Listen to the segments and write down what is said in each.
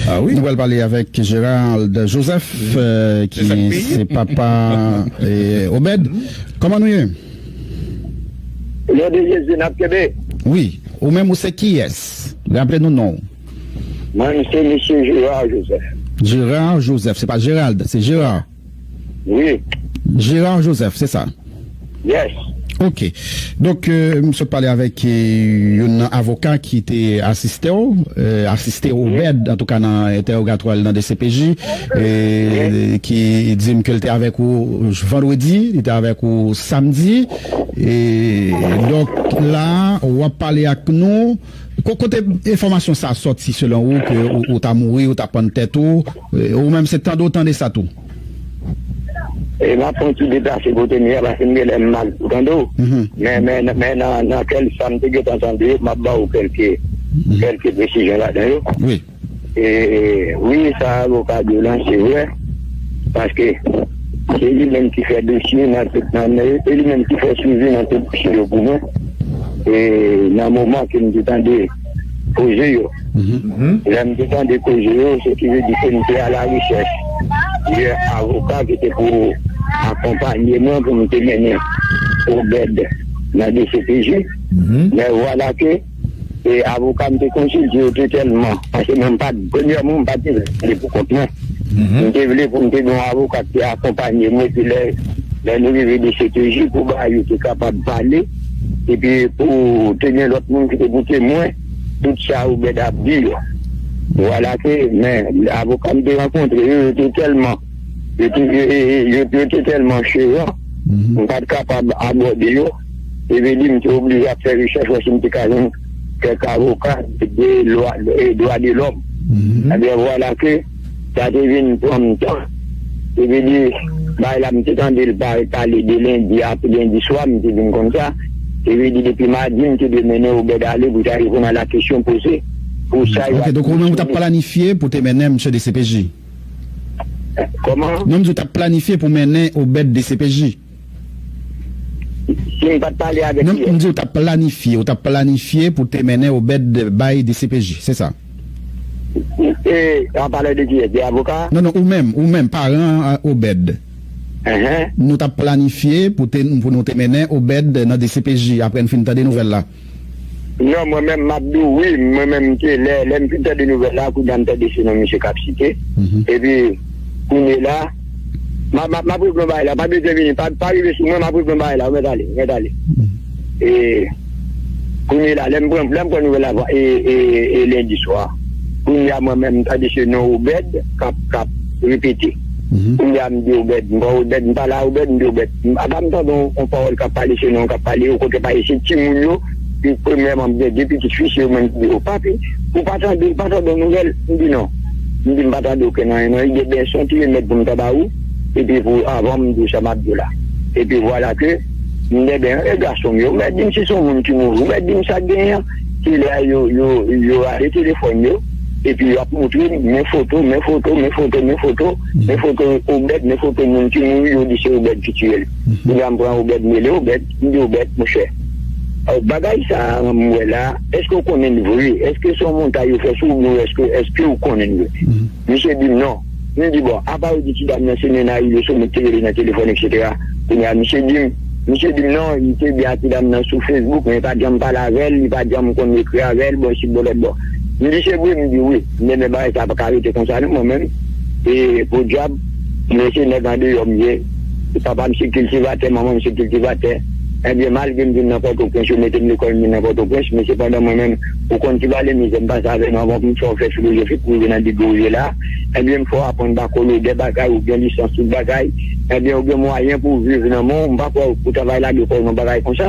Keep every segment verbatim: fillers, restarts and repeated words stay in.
Ah wi. Nou pral pale avèk Gérald Joseph, euh, ki se papa, euh, Obed. Kòman nou ye? Non de Jezi, n ap kenbe. Wi. Ou menm, ou se kiyès? Raple nou non. Mwen, se mesye Gérard Joseph. Gérard Joseph, se pa Gérald, se Gérard. Wi. Gérard Joseph, se sa? Yes. Ok. Donk, euh, m sot pale avèk, euh, youn nan avoka ki te asiste w, euh, asiste Obed, antouka nan entèwogatwa l nan D C P J, euh, ki di m ke l te avèk ou vandredi, li te avèk ou samdi. E donk, la, w ap pale ak nou. Ko-, kote enfòmasyon sa a sòti selon ou, ke ou, ou ta mouri, ou ta pann tèt ou, e, ou menm se tande w tande sa tou? E m ap pran ti deplase kote m ye a, paske m genlè m mal pou tande w. Men, men, men nan, nan kèl sa m te gentan tande yo, m ap ba w kèlke, kèlke presizyon ladan yo. Wi. E, wi, sa avoka di w lan, se vre. Paske se li menm ki fè dosye nan tout, nan, e li menm ki fè swivi nan tout dosye yo pou mwen. E nan moman ke m te tande koze yo, lè m te tande koze yo, se ki vle di ke m te a la rechèch de avoka ki te pou akonpaye mwen pou m te mennen Obed nan D C P J. Men vwala ke e avoka m te konsilte yo te tèlman, paske mwen m pa t, premyèman, m pa t vle pou kont mwen. M te vle pou m te gen yon avoka ki te akonpaye mwen, epi lè, lè nou rive D C P J, pou bagay yo te kapab pale, epi pou te gen lòt moun ki te pou temwen tout sa Obed ap di yo. Vwala ke, men, avoka m te rankontre yo, yo te tèlman Yo te, yo, yo, yo, yo te tèlman cheran, m pa t kapab abòde yo. E vle di, m te oblije ap fè rechèch, wè si m te ka jwenn kèk avoka de lwa, e dwa de lòm. Ebyen, vwala ke sa te vin pran m tan. E vle di, bagay la, m te tande l pa-, pale de lendi, ap-, lendi swa, m te vin konn sa. E vle di, depi madi, m te dwe mennen Obed ale pou ta reponn a la kesyon poze. Pou sa yo. Ok, donk ou menm ou t ap planifye pou te mennen misye D C P J? Kòman? Non, m di w t ap planifye pou mennen Obed D C P J. Si m pa t pale avèk li. Non, m di w t ap planifye, ou t ap planifye pou te mennen Obed bay D C P J, se sa? E, an palan de kiyès? De avoka? Non, non, ou menm, ou menm, paran, euh, Obed. Nou t ap planifye pou te, pou nou te mennen Obed nan D C P J apre n fin tande nouvèl la. Non, mwen menm, m ap di w wi, mwen menm, m te, lè, lè m fin tande nouvèl la, kounye a m tande se non misye k ap site. Epi, kounye la, m a, m a, m ap regle yon bagay la, pa bezwen vini, pa, pa rive sou mwen, m ap regle yon bagay la, ou mèt ale, ou mèt ale. E, kounye la, lè m pran, lè m pran nouvèl la, e, e, e lendi swa. Kounye a, mwen menm, m tande se non Obed k ap, k ap repete. Kounye a, m di Obed, m pran Obed, m pale a Obed, m di Obed, m, apa m tande yon, yon pawòl k ap pale, se non k ap pale, okontrè, pa isi timoun yo, pi premyèman, m gen de pitit fi, se yo menm ki di, o papi, ou pa tande, ou pa tande yon nouvèl? M di non. M di, m pa tande okenn anyen, non. Li gen bèson ki remèt pou m ta ba ou, epi pou, avan m di w sa m ap di w la. Epi vwala ke, m gen ben, e gason m yo, ou mèt di m si se yon moun ki mouri, ou mèt di m sa k genyen an. Se lè yo, yo, yo rale telefòn yo, epi y ap montre m, men foto, men foto, men foto, men foto, men foto Obed, men foto moun ki mouri, yo di se Obed ki tiye l. Kounye a m pran Obed, m rele Obed, m di Obed, monchè, euh, bagay sa a m wè la, èske w konnen l vre? Èske se yon montay yo fè sou ou, oubyen èske, èske w konnen l vre? Misye di m non. M di bon, apa yo di ti dam nan se nèg nan Rive Somèt te rele nan telefòn, etsetera. Kounye a, misye di m, misye di m non, li te byen ak ti dam nan sou Facebook, men li pa t janm pale avè l, li pa t janm konn ekri avè l, bò isit, bò lòt bò. M di se vre, m di wi. M di men bagay sa pa ka rete konsa non, mwen menm. E podyab, mwen se nèg andeyò m ye. Papa m se kiltivatè, manman m se kiltivatè. Ebyen, malgre m vin nan Pòtoprens, yo mete m lekòl, m vin nan Pòtoprens, men sepandan mwen menm, ou konn ki vale mizè m pase avè nou anvan pou m fè w fè filozofi pou rive nan degre w ye la. Ebyen, m fè w aprann bakolodè bagay, ou gen lisans tout bagay. Ebyen, ou gen mwayen pou w viv nan men w, m pa kwè w pou ta va lage kò w nan bagay konsa.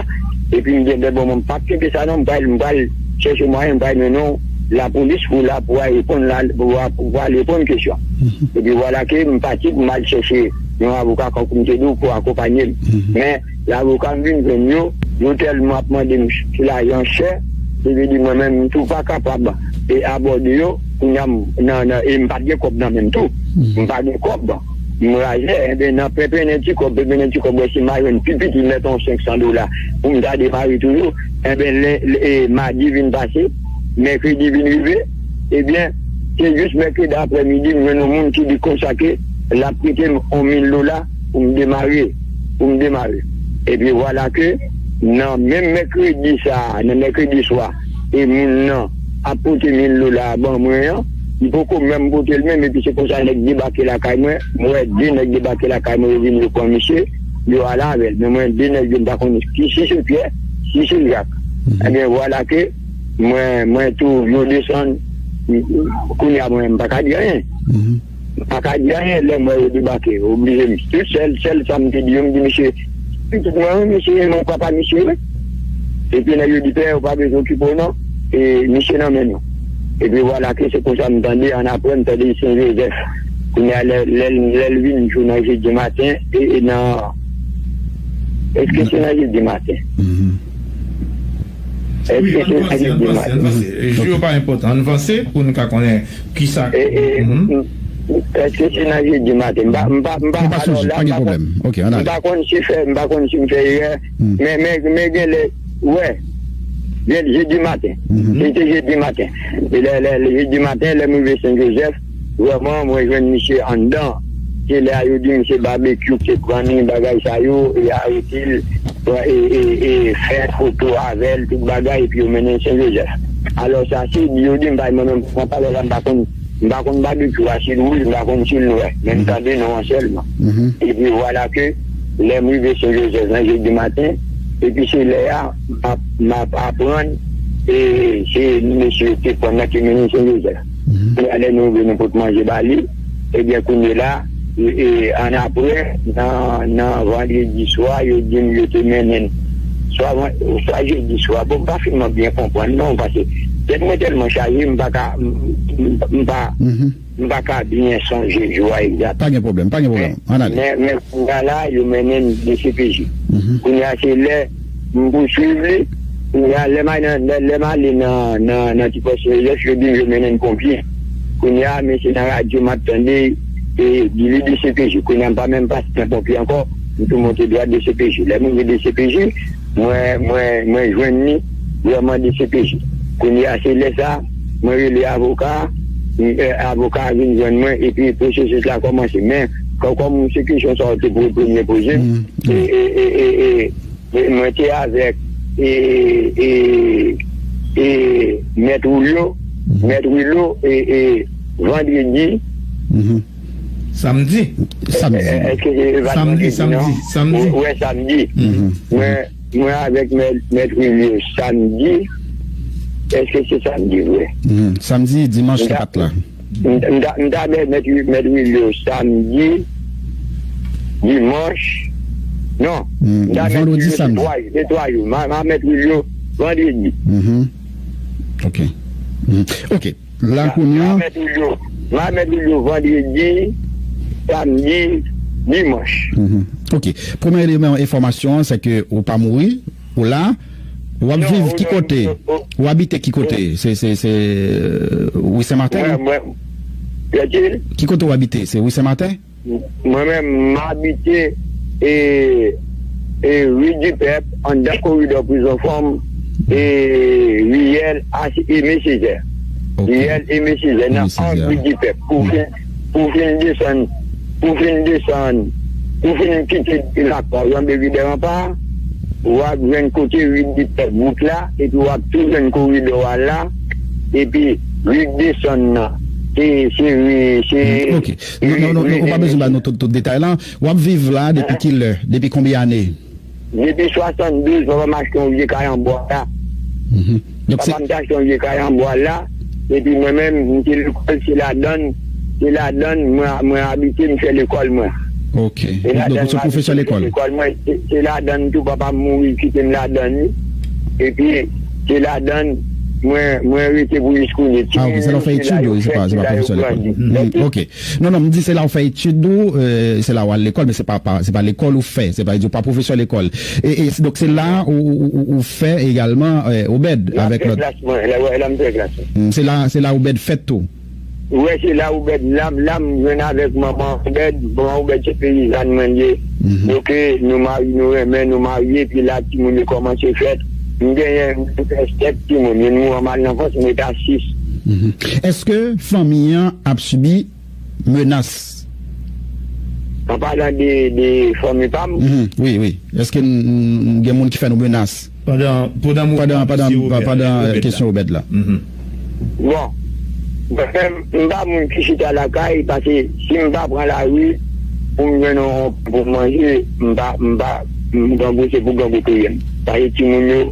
Epi m gen bèbò, mwen m p ap kenbe sa non, m pral, m pral chèche mwayen, m pral mennen w lapolis pou la, pou w al reponn la, pou w al, pou w al reponn kesyon. Epi vwala ke m pati pou m al chèche yon avoka, kankou m te di w, pou akonpanye m. Men, avoka m vin jwenn yo, yo tèlman ap mande m ti lajan chè, se vle di mwen menm, m tou pa kapab e abòde yo, kounye a m, nan, nan, e m pa t gen kòb nan men m tou. M pa gen kòb. M raje, enben, nan penpennen ti kòb, penpennen ti kòb, wè si m a jwenn pi piti, mèt yon senk san dola, pou m ta demare toujou. Enben, lè, lè, e, madi vin pase, mèkredi vin rive, ebyen, Se jis mèkredi aprèmidi, m jwenn yon moun ki di konsa ke l ap prete m yon mil dola pou m demare, pou m demare. Epi vwala ke nan menm mèkredi sa a, nan mèkredi swa, e moun nan ap pote mil dola a ban mwen an, li poko menm pote l menm, epi se konsa nèg debake lakay mwen, m wè de nèg debake lakay mwen, yo vin, yo pran misye, yo ale avè l. Men mwen, de nèg yo, m pa konn si se Pyè, si se Jak. Ebyen, vwala ke mwen, mwen tou, yo desann, kounye a mwen, m pa ka di anyen. M pa ka di anyen lè m wè yo debake. Oblije m. Tout sèl, sèl sa m te di yo, m di, "Mesye, pitit mwen, wi, mesye, mwen papa misye, wi." Epi nèg yo di, "Pè, ou pa bezwen okipe w non. E misye nan men nou." Epi vwala ke se konsa m tande, annapre m tande Sen Jozèf. Kounye a, lè, lè, lè l vin jou nan jedi maten, e, e nan, èske se nan jedi maten? Èske se nan jedi maten? Jou yo pa enpòtan. Ann vanse pou nou ka konnen kisa. E, e, èske se nan jedi maten? M pa, m pa, m pa, alò la, m pa konn, m pa konn si fè, m pa konn si m fè erè, men, men, men genlè, wè, jedi maten. Se te jedi maten. E lè, lè, lè jedi maten, lè m rive Sen Jozèf, vrèman, mwen jwenn misye anndan. Se lè a yo di m se Babekyou ki te pran li, bagay sa yo, e arete l, e, e, e fè foto avè l, tout bagay, epi yo mennen l Sen Jozèf. Alò sa, se di yo di m, bay mwen menm, mwen pale la, m pa konn, m pa konn Babekyou a, si l wouj, m pa konn si l nwè, men m tande non an sèlman. Epi vwala ke lè m rive Sen Jozèf nan jedi maten, epi se lè a, m ap, m ap aprann, e se mesye yo te pran nan ki mennen Sen Jozèf. Kounye a lè nou rive, nou pot manje ba li, ebyen, kounye la, e, e, annapre, nan, nan vandredi swa, yo di m yo te mennen l. Swa van-, swa jedi swa. Bon, m pa finman byen konprann, non, paske tèt mwen tèlman chaje, m pa ka, m, m, m pa, m pa ka byen sonje jou a egzat. Pa gen pwoblèm, pa gen pwoblèm. Ann ale. Men, men, men kounye a la, yo mennen m D C P J. Kounye a, se lè m pouswiv li. Kounye a, lè m al nan, lè, lè m ale nan, nan, nan ti pòs Sen Jozèf, yo di m yo mennen m Ponpye. Kounye a, men se nan radyo m ap tande, e, di li D C P J. Kounye a, m pa menm pase nan Ponpye ankò, m tou monte dwat D C P J. Lè m rive D C P J, mwen, mwen, mwen jwenn li vrèman D C P J. Kounye a, se lè sa, mwen rele avoka, m, e, avoka a vin jwenn mwen, epi pwosesis la kòmanse. Men, kò-, kòm se kesyon sa w te pre-, premye poze m, e, e, e, e, e, e, mwen te avèk, e, e, e, Mèt Willo, Mèt Willo, e, e, vandredi. Samdi. Samdi. E, èske se pa vandredi, non? Samdi, samdi. Wè, samdi. Mwen, mwen avèk Mèt, Mèt Willo samdi. Èske se samdi vre? Samdi, dimanch, li pa t la. M, m ta, m ta mèt, mèt, mèt Wilio samdi, dimanch. Non, m ta mèt Wilio se twa, se twa jou. M a, m a mèt Wilio vandredi. Ok. Ok. La kounye a. M a mèt Wilio, m a mèt Wilio vandredi, samdi, dimanch. Ok. Premye eleman enfòmasyon an, se ke ou pa mouri. Ou la? W ap viv ki kote? Ou abite ki kote? Se, se, se, euh, Wi Sen Maten, non? Ki kote w abite? Se Wi Sen Maten? Mwen menm, m abite, e, e, Ri Dipèp, anndan koridò Prizon Fanm, e, riyèl Aimé Césaire. Riyèl Aimé Césaire, nan ang Ri Dipèp. Pou fin, pou fin desann, pou fin desann, pou fin kite Lakwa, w anbe Ri dè Ranpa, w ap jwenn kote Ri Dipèp wout la, epi w ap tou jwenn koridò a la, epi ri desann nan. Se, se ri, se. Ok. Non, non, non, non, ou pa bezwen ba nou tout, tout detay la. W ap viv la depi ki lè? Depi konbyen ane? Depi swasanndouz, papa m achte yon vye kay an bwa la. Papa m te achte yon vye kay an bwa la. Epi mwen menm, m te lekòl, se ladann, se ladann mwen, mwen abite, m fè lekòl mwen. Ok. Se ladann mwen abite, m fè lekòl mwen. Se, se ladann tou papa m mouri, kite m ladann li. Epi, se ladann mwen, mwen rete pou jiskounye. Ah, ok, se la w fè etid ou, se pa, se pa pwofesè lekòl. Ok. Non, non, m di se la w fè etid ou, euh, se la w al lekòl, men se pa, pa, se pa lekòl ou fè, se pa, ou pa pwofesè lekòl. E, e, donk, se la ou, ou, ou, ou fè egalman, euh, Obèd avèk lòt. La m fè klas mwen, la, wè, la m fè klas mwen. Se la, se la Obèd fèt tou. Wè, se la Obèd, la, la m jwenn avèk manman Obèd, manman Obèd se peyizàn mwen ye. Donk, nou mari, nou renmen, nou marye, epi la, timoun yo kòmanse fèt. M genyen, m fè sèt timoun, youn mouri, m al nan fòs, m rete a sis. Mhm. Èske fanmi an ap sibi menas? An palan de, de fanmi pa m? Mhm, wi, wi. Èske n, n, n gen moun ki fè nou menas? Pandan, pandan mouvman pandan, pandan, Obed la. Pandan kesyon Obed la. Mhm. Bon, mwen menm, m pa moun ki chita lakay, paske si m pa pran lari pou m jwenn yon, pou m manje, m pa, m pa, m grangou, se pou grangou touye m. Paske timoun yo,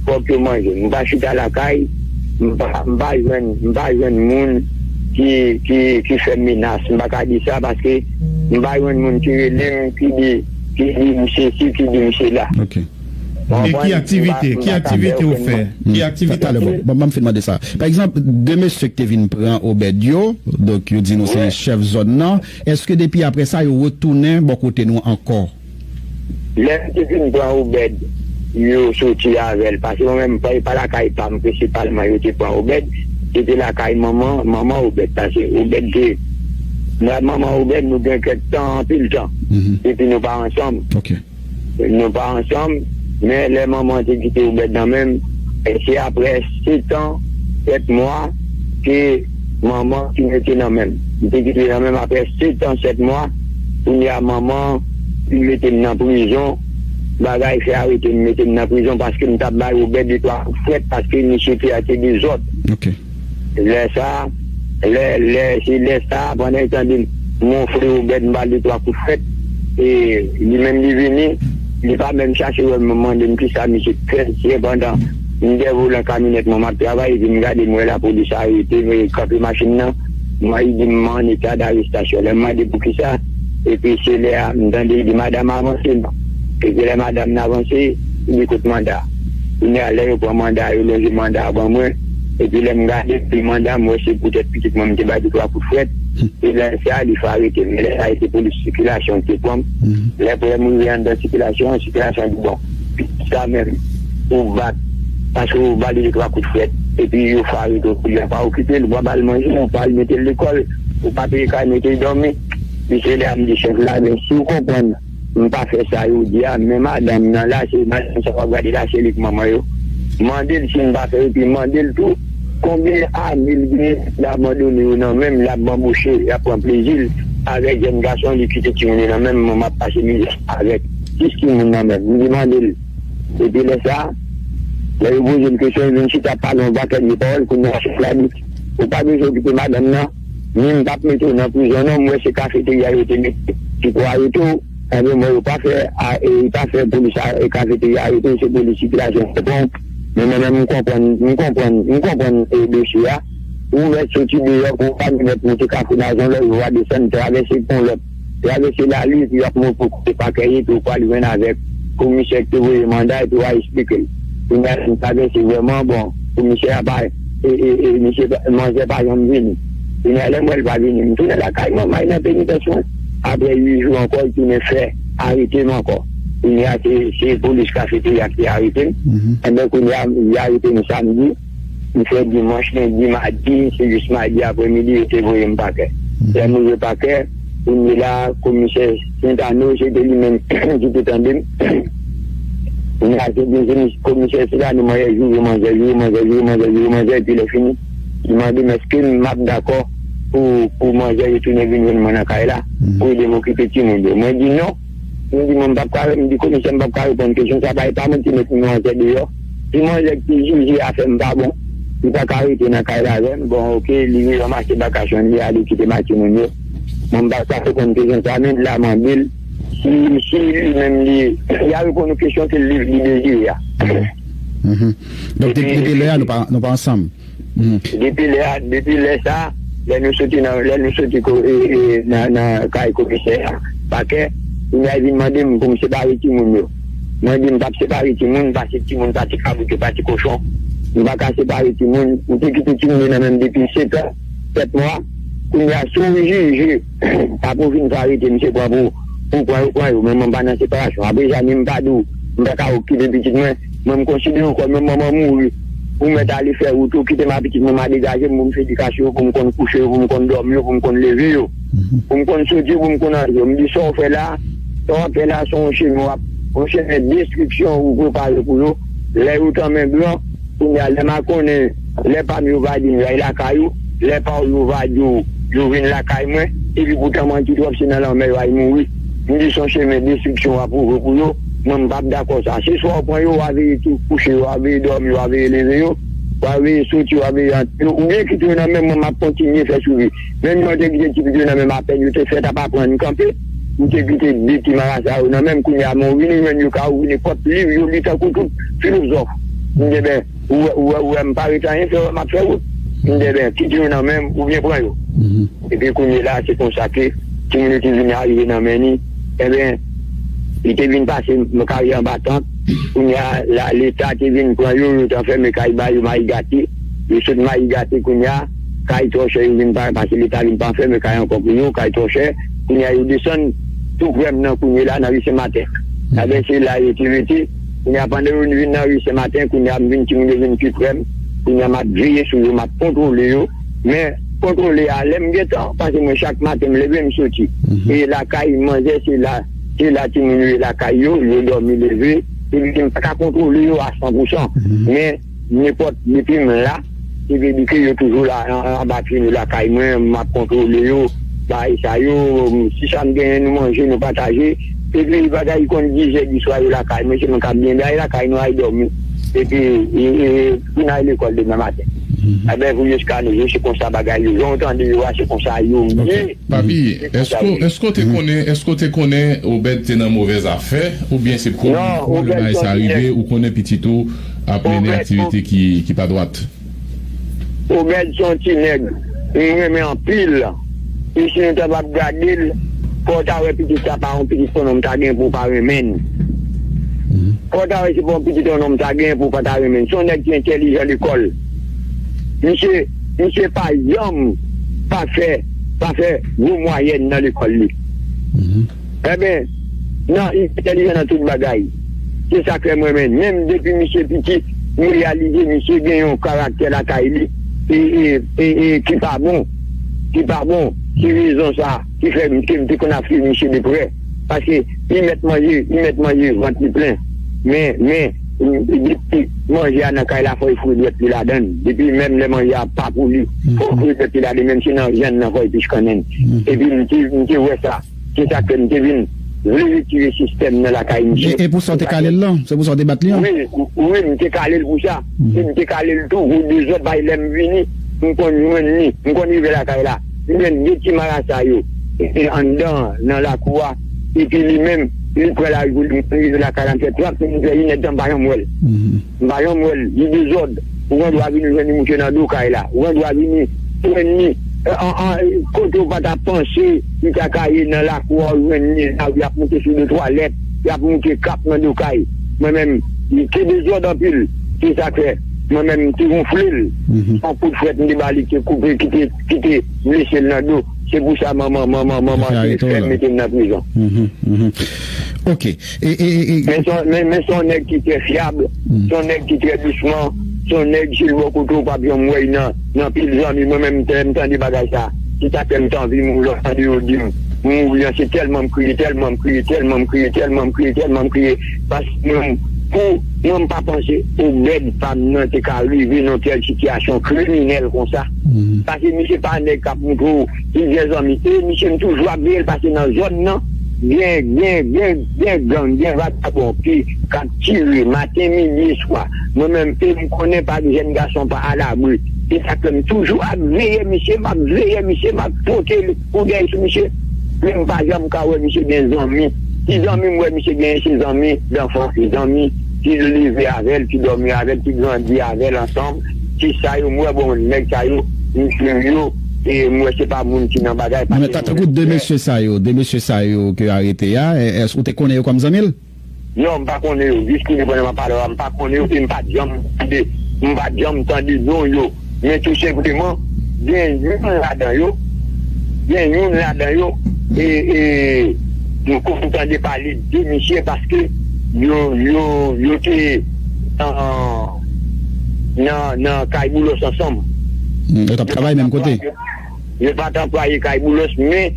fòk yo manje. M pa chita lakay, m pa, m pa jwenn, m pa jwenn moun ki, ki, ki fè m menas. M pa ka di sa paske m pa jwenn moun ki rele m, ki di, ki di m sesi, ki di m sela. Ok. E ki aktivite, ki aktivite w fè? Ki aktivite w fè? Talè, bon, ban m fin mande sa. Pa egzanp, de mesye ki te vin pran Obed yo, donk yo di nou se chèf zòn nan, èske depi apre sa yo retounen bò kote nou ankò? Lè m te vin pran Obed, yo soti avè l, paske mwen menm, pa, pa lakay pa m prensipalman yo te pran Obed, se te lakay manman, manman Obed, paske Obed te, mwen ak manman Obed, nou gen kèk tan, anpil tan, depi nou pa ansanm. Ok. Nou pa ansanm, men lè manman te kite Obed nan men m, e se apre sèt an, sèt mwa ke manman ki mete nan men m. Li te kite nan men m apre sèt an, sèt mwa, kounye a manman ki mete m nan prizon, bagay fè arete m, mete m nan prizon paske m t ap bay Obed de twa kout frèt paske misye te ate dezòd. Ok. Lè sa, lè, lè, se lè sa, pandan l tande m wonfle Obed, m ba l de twa kout frèt, e li menm li vini, li pa menm chache wè m, mande m kisa misye t fè, sepandan m dèyè volan kamyonèt mwen m ap travay, epi m gade m wè lapolis arete m, e kanpe machin nan, mwen li di m an eta darestasyon. Lè m mande poukisa, epi se lè a m tande li di madam avanse non. Epi lè madam nan avanse, li di kot manda. Kounye a lè yo pran manda, yo lonje manda a ban mwen, epi lè m gade pri manda, m wè se poutèt pitit mwen m te bay de twa kout frèt, e lè sa li fè arete m. Men lè sa a se polis sikilasyon ki te pran m. Lè pou lè m rive anndan sikilasyon an, sikilasyon an di bon, pitit sa menm, ou bat, paske ou ba li de twa kout frèt, epi yo fè arete w, pou yo pa okipe l, ou pa ba l manje, ou pa al mete l lekòl, ou pa peye kay mete l dòmi. Epi se lè a m di chèf la, men si w konprann, m pa fè sa yo di a, men madanm nan la, se madanm sa w ap gade la, se li k manman yo. Mande l si m pa fè, epi mande l tou, konbyen ane l genyen, l abandone yo nan men m, l ap banboche, l ap pran plezi l avèk jèn gason, li kite timoun yo nan men m, mwen m ap pase mizè avèk sis timoun nan men m. M di mande l. Epi lè sa, lè yo poze m kesyon, yo vin chita pale yon pakèt de pawòl, kounye a chèf la di, ou pa bezwen okipe madanm nan, ni m p ap mete w nan prizon non, m wè se kafeterya yo te mete ki pou arete w. Ebyen, mwen, yo pa fè, a, e, yo pa fè polis a, e, kafeterya arete w, se polis sikilasyon k te pran w. Men mwen menm, m konprann, m konprann, m konprann, e, dosye a. Ou mèt soti deyò, pou w pa mèt monte Kafou Nazon, lè yo va desann, travèse pon lòt, travèse lari, epi w ap monte pou kote pakè ye, epi w pral jwenn avèk komisè ki te voye manda, epi w a eksplike l. Kounye a, m travèse vrèman, bon, komisè a pa, e, e, e, misye pa, manzè pa janm vini. Kounye a, lè m wè l pa vini, m tounen lakay mwen, m al nan penitans mwen. Apre uit jou ankò, li tounen fè arete m ankò. Kounye a, se, se polis kafeterya ki te arete m. Enben, kounye a, li arete m samdi. M fè dimanch, lendi, madi, se jis madi apremidi, yo te voye m pakè. Lè m rive pakè, kounye la, komisè Sentano, se te li menm ki te tande m. Kounye a, se te komisè Sentano, mwen, joure manzè, joure manzè, joure manzè, joure manzè, epi lè fini, li mande m èske m ap dakò pou, pou manzè yo tounen vin jwenn mwen nan kay la, pou ede m okipe timoun yo. Mwen di non. M di, mwen, m p ap ka, m di, komisè, m p ap ka reponn kesyon sa, pa, e pa mwen ki met manzè deyò. Si manzè ki jije afè m pa bon, li pa ka rete nan kay la avè m. Bon, oke, li ranmase bagaj li, li ale kite m ak timoun yo. Mwen, m p ap ka reponn kesyon sa, men la, mande l. Si, si li menm, li, li a reponn ou kesyon ke li, li dezire a. Mhm. Donk, depi, depi lè a, nou pa, nou pa ansanm. Depi lè a, depi lè sa, lè nou soti nan, lè nou soti ko, e, e, nan, nan kay komisè a, pakè, kounye a vin mande m pou m separe timoun yo. Mwen di m p ap separe timoun, paske timoun pa ti kabrit, yo pa ti kochon. M pa ka separe timoun. M te kite timoun yo nan men m depi sèt an, sèt mwa. Kounye a, si w jije, apre w fin fè arete, misye pran pou, pou pran yo, pran yo. Men mwen pa nan separasyon. Apre sa, ni m pa di w, m pa ka okipe pitit mwen. Mwen, m konsidere w kòm yon manman mouri. Ou mèt ale fè wout ou, kite m a pitit mwen, m a degaje m pou m fè edikasyon yo, pou m konn kouche yo, pou m konn dòmi yo, pou m konn leve yo, pou m konn soti yo, pou m konn antre yo. M di sa w fè la, sa w ap fè la, se yon chemen w ap, yon chemen destriksyon ou prepare pou yo. Lè yo tanmen gran, kounye a, lè m a konnen Lè pa m yo va di m yo al lakay ou, lè pa w yo va di w yo vin lakay mwen, epi poutan manti twòp se nan lanmè yo al mouri. M di se yon chemen destriksyon w ap ouvri pou yo, mwen m p ap dakò sa. Se swa w pran yo, w a veye tou kouche yo, w a veye dòmi, w a veye leve yo, w a veye soti, w a veye antre yo, oubyen kite yo nan men mwen, m ap kontinye fè swivi. Menm jan w te kite ti pitit yo nan men m apèn yo te fèt ap aprann kanpe, m te kite de ti marasa yo nan men m, kounye a men w vini jwenn yo ka ouvri nenpòt liv yo li tankou tout filozòf. M di, enben, ou wè, ou wè, ou wè, m pa ret anyen, fè wè m ap fè wout. M di, enben, kite yo nan men m oubyen pran yo. Epi kounye la, se konsa ke timoun yo te vin arive nan men ni. Enben, li te vin pase m karyè anba tant. Kounye a, la, Leta te vin pran yo, yo te anfèmen kay ba yo, Mayi Gate. Yo sot Mayi Gate kounye a, kay twò chè, yo vin pa, paske Leta vin pa anfèmen kay ankò pou yo, kay twò chè. Kounye a, yo desann tou prè m nan kounye la, nan ri Sen Maten. Enben, se la yo te rete. Kounye a, pandan yo vin nan ri Sen Maten, kounye a, m vin, timoun yo vin pi prè m. Kounye a, m ap veye sou yo, m ap kontwole yo. Men, kontwole a, lè m gentan, paske mwen, chak maten, m leve, m soti. E lakay manzè, se la, se la timoun yo ye lakay yo, yo dòmi leve. Epi, m pa ka kontwole yo a san pou san. Men, nenpòt, depi m la, se vle di ke yo toujou la, an, an, anba pye nou lakay mwen, m ap kontwole yo, bagay sa yo, si sa m genyen, nou manje, nou pataje. Epi, bagay konn diz è di swa yo lakay mwen, se nou k ap byen bay lakay nou, al dòmi. Epi, e, e, pou n al lekòl demen maten. Enben, pou jiska nou jou, se konsa bagay yo, jan w tande yo a, se konsa yo ye. Papi, èske, èske w te konnen, èske w te konnen Obed te nan movèz afè, oubyen se premye fwa lè bagay sa rive, ou konnen pitit ou ap mennen aktivite ki, ki pa dwat? Obed se yon ti nèg m renmen anpil. E si nou ta p ap gade l, fò w ta wè pitit sa pa yon pitit yon nonm ta gen pou w pa renmen l. Fò w ta wè se pa yon pitit yon nonm ta gen pou w pa ta renmen l. Se yon nèg ki entèlijan lekòl. Misye, misye pa janm pa fè, pa fè gwo mwayèn nan lekòl li. Enben, nan, li entèlijan nan tout bagay. Se sa k fè mwen menm, menm depi misye piti, m reyalize misye gen yon karaktè lakay li e, e, e, e ki pa bon, ki pa bon. Se rezon sa ki fè m te, m te konn ap swiv misye de prè. Paske li mèt manje, li mèt manje, vant li plen. Men, men, depi manje a nan kay la, fò l foure dwèt li ladan l. Depi menm lè manje a pa pou li, fò l foure dwèt li ladan l, menm si nan vyann nan, fò l pich kannen. Epi m te, m te wè sa. Se sa k fè m te vin vle retire sistèm nan lakay misye. E, e pou sa w te kale l lan? Se pou sa w te bat li an? Wi, wi, m te kale l pou sa. E m te kale l tou pou dezòd, bay lè m vini, m konn jwenn li, m konn rive lakay la. M jwenn de ti marasa yo, e, anndan, nan lakou a. Epi li menm, li pran lari pou li, m konn rive lakay la, m fè trant minit, fè inèdtan, m pa janm wè l. M pa janm wè l, li dezòd. Ou gen dwa vini jwenn li mouche nan do kay la. Ou gen dwa vini jwenn li, e, an, an, kote w pa ta panse li ta ka ye nan lakou a, ou jwenn li nan lari, y ap moute sou de twalèt, y ap moute kap nan do kay. Mwen menm, li te dezòd anpil. Se sa k fè, mwen menm, m te wonfle l. Yon kout frèt m te ba li, ki te koupe, ki te, ki te blese l nan do. Se pou sa manman, manman, manman te fè mete m nan prizon. Ok. E, e, e, e. Men se yon, men, men se yon nèg ki trè fyab, se yon nèg ki trè dousman, se yon nèg, si l bò kote w p ap janm wè l nan, nan pil zanmi. Mwen menm, m tande bagay sa, se sa k fè m t anvi mouri lè w tande yo di m mouri an, se tèlman m kriye, tèlman m kriye, tèlman m kriye, tèlman m kriye, tèlman m kriye. Paske mwen, pou mwen, m pa panse Obed pa m nan te ka rive nan tèl sitiyasyon kriminèl konsa. Paske misye pa nèg k ap montre w plizyè zanmi. E misye, m toujou ap veye l, paske nan zòn nan, gen, gen, gen, gen gang, gen vagabon ki, k ap tire maten, midi e swa. Mwen menm, e m konnen pa gen jèn gason pa alabri. Se sa k fè m toujou ap veye misye, m ap veye misye, m ap pote l pou dèyè sou misye. Men m pa janm ka wè misye gen zanmi. Ti zanmi m wè misye genyen, se zanmi danfans, se zanmi ki leve avè l, ki dòmi avè l, ki grandi avè l ansanm. Se sa yo, m wè, bon, nèg sa yo, m swiv yo, e m wè se pa moun ki nan bagay, paske tankou de mesye sa yo, de mesye sa yo ke arete a, e, èske ou te konnen yo kòm zanmi l? Non, m pa konnen yo. Jis kounye a, pandan m ap pale w la, m pa konnen yo, e m pa t janm tande, m pa t janm tande non yo. Men tou senpleman, gen youn ladan yo, gen youn ladan yo, e, e, nou konn tande pale de misye paske yo, yo, yo te nan, nan, nan kay Boulos ansanm. Hmm, yo t ap travay menm kote? Yo pa t anplwaye kay Boulos, men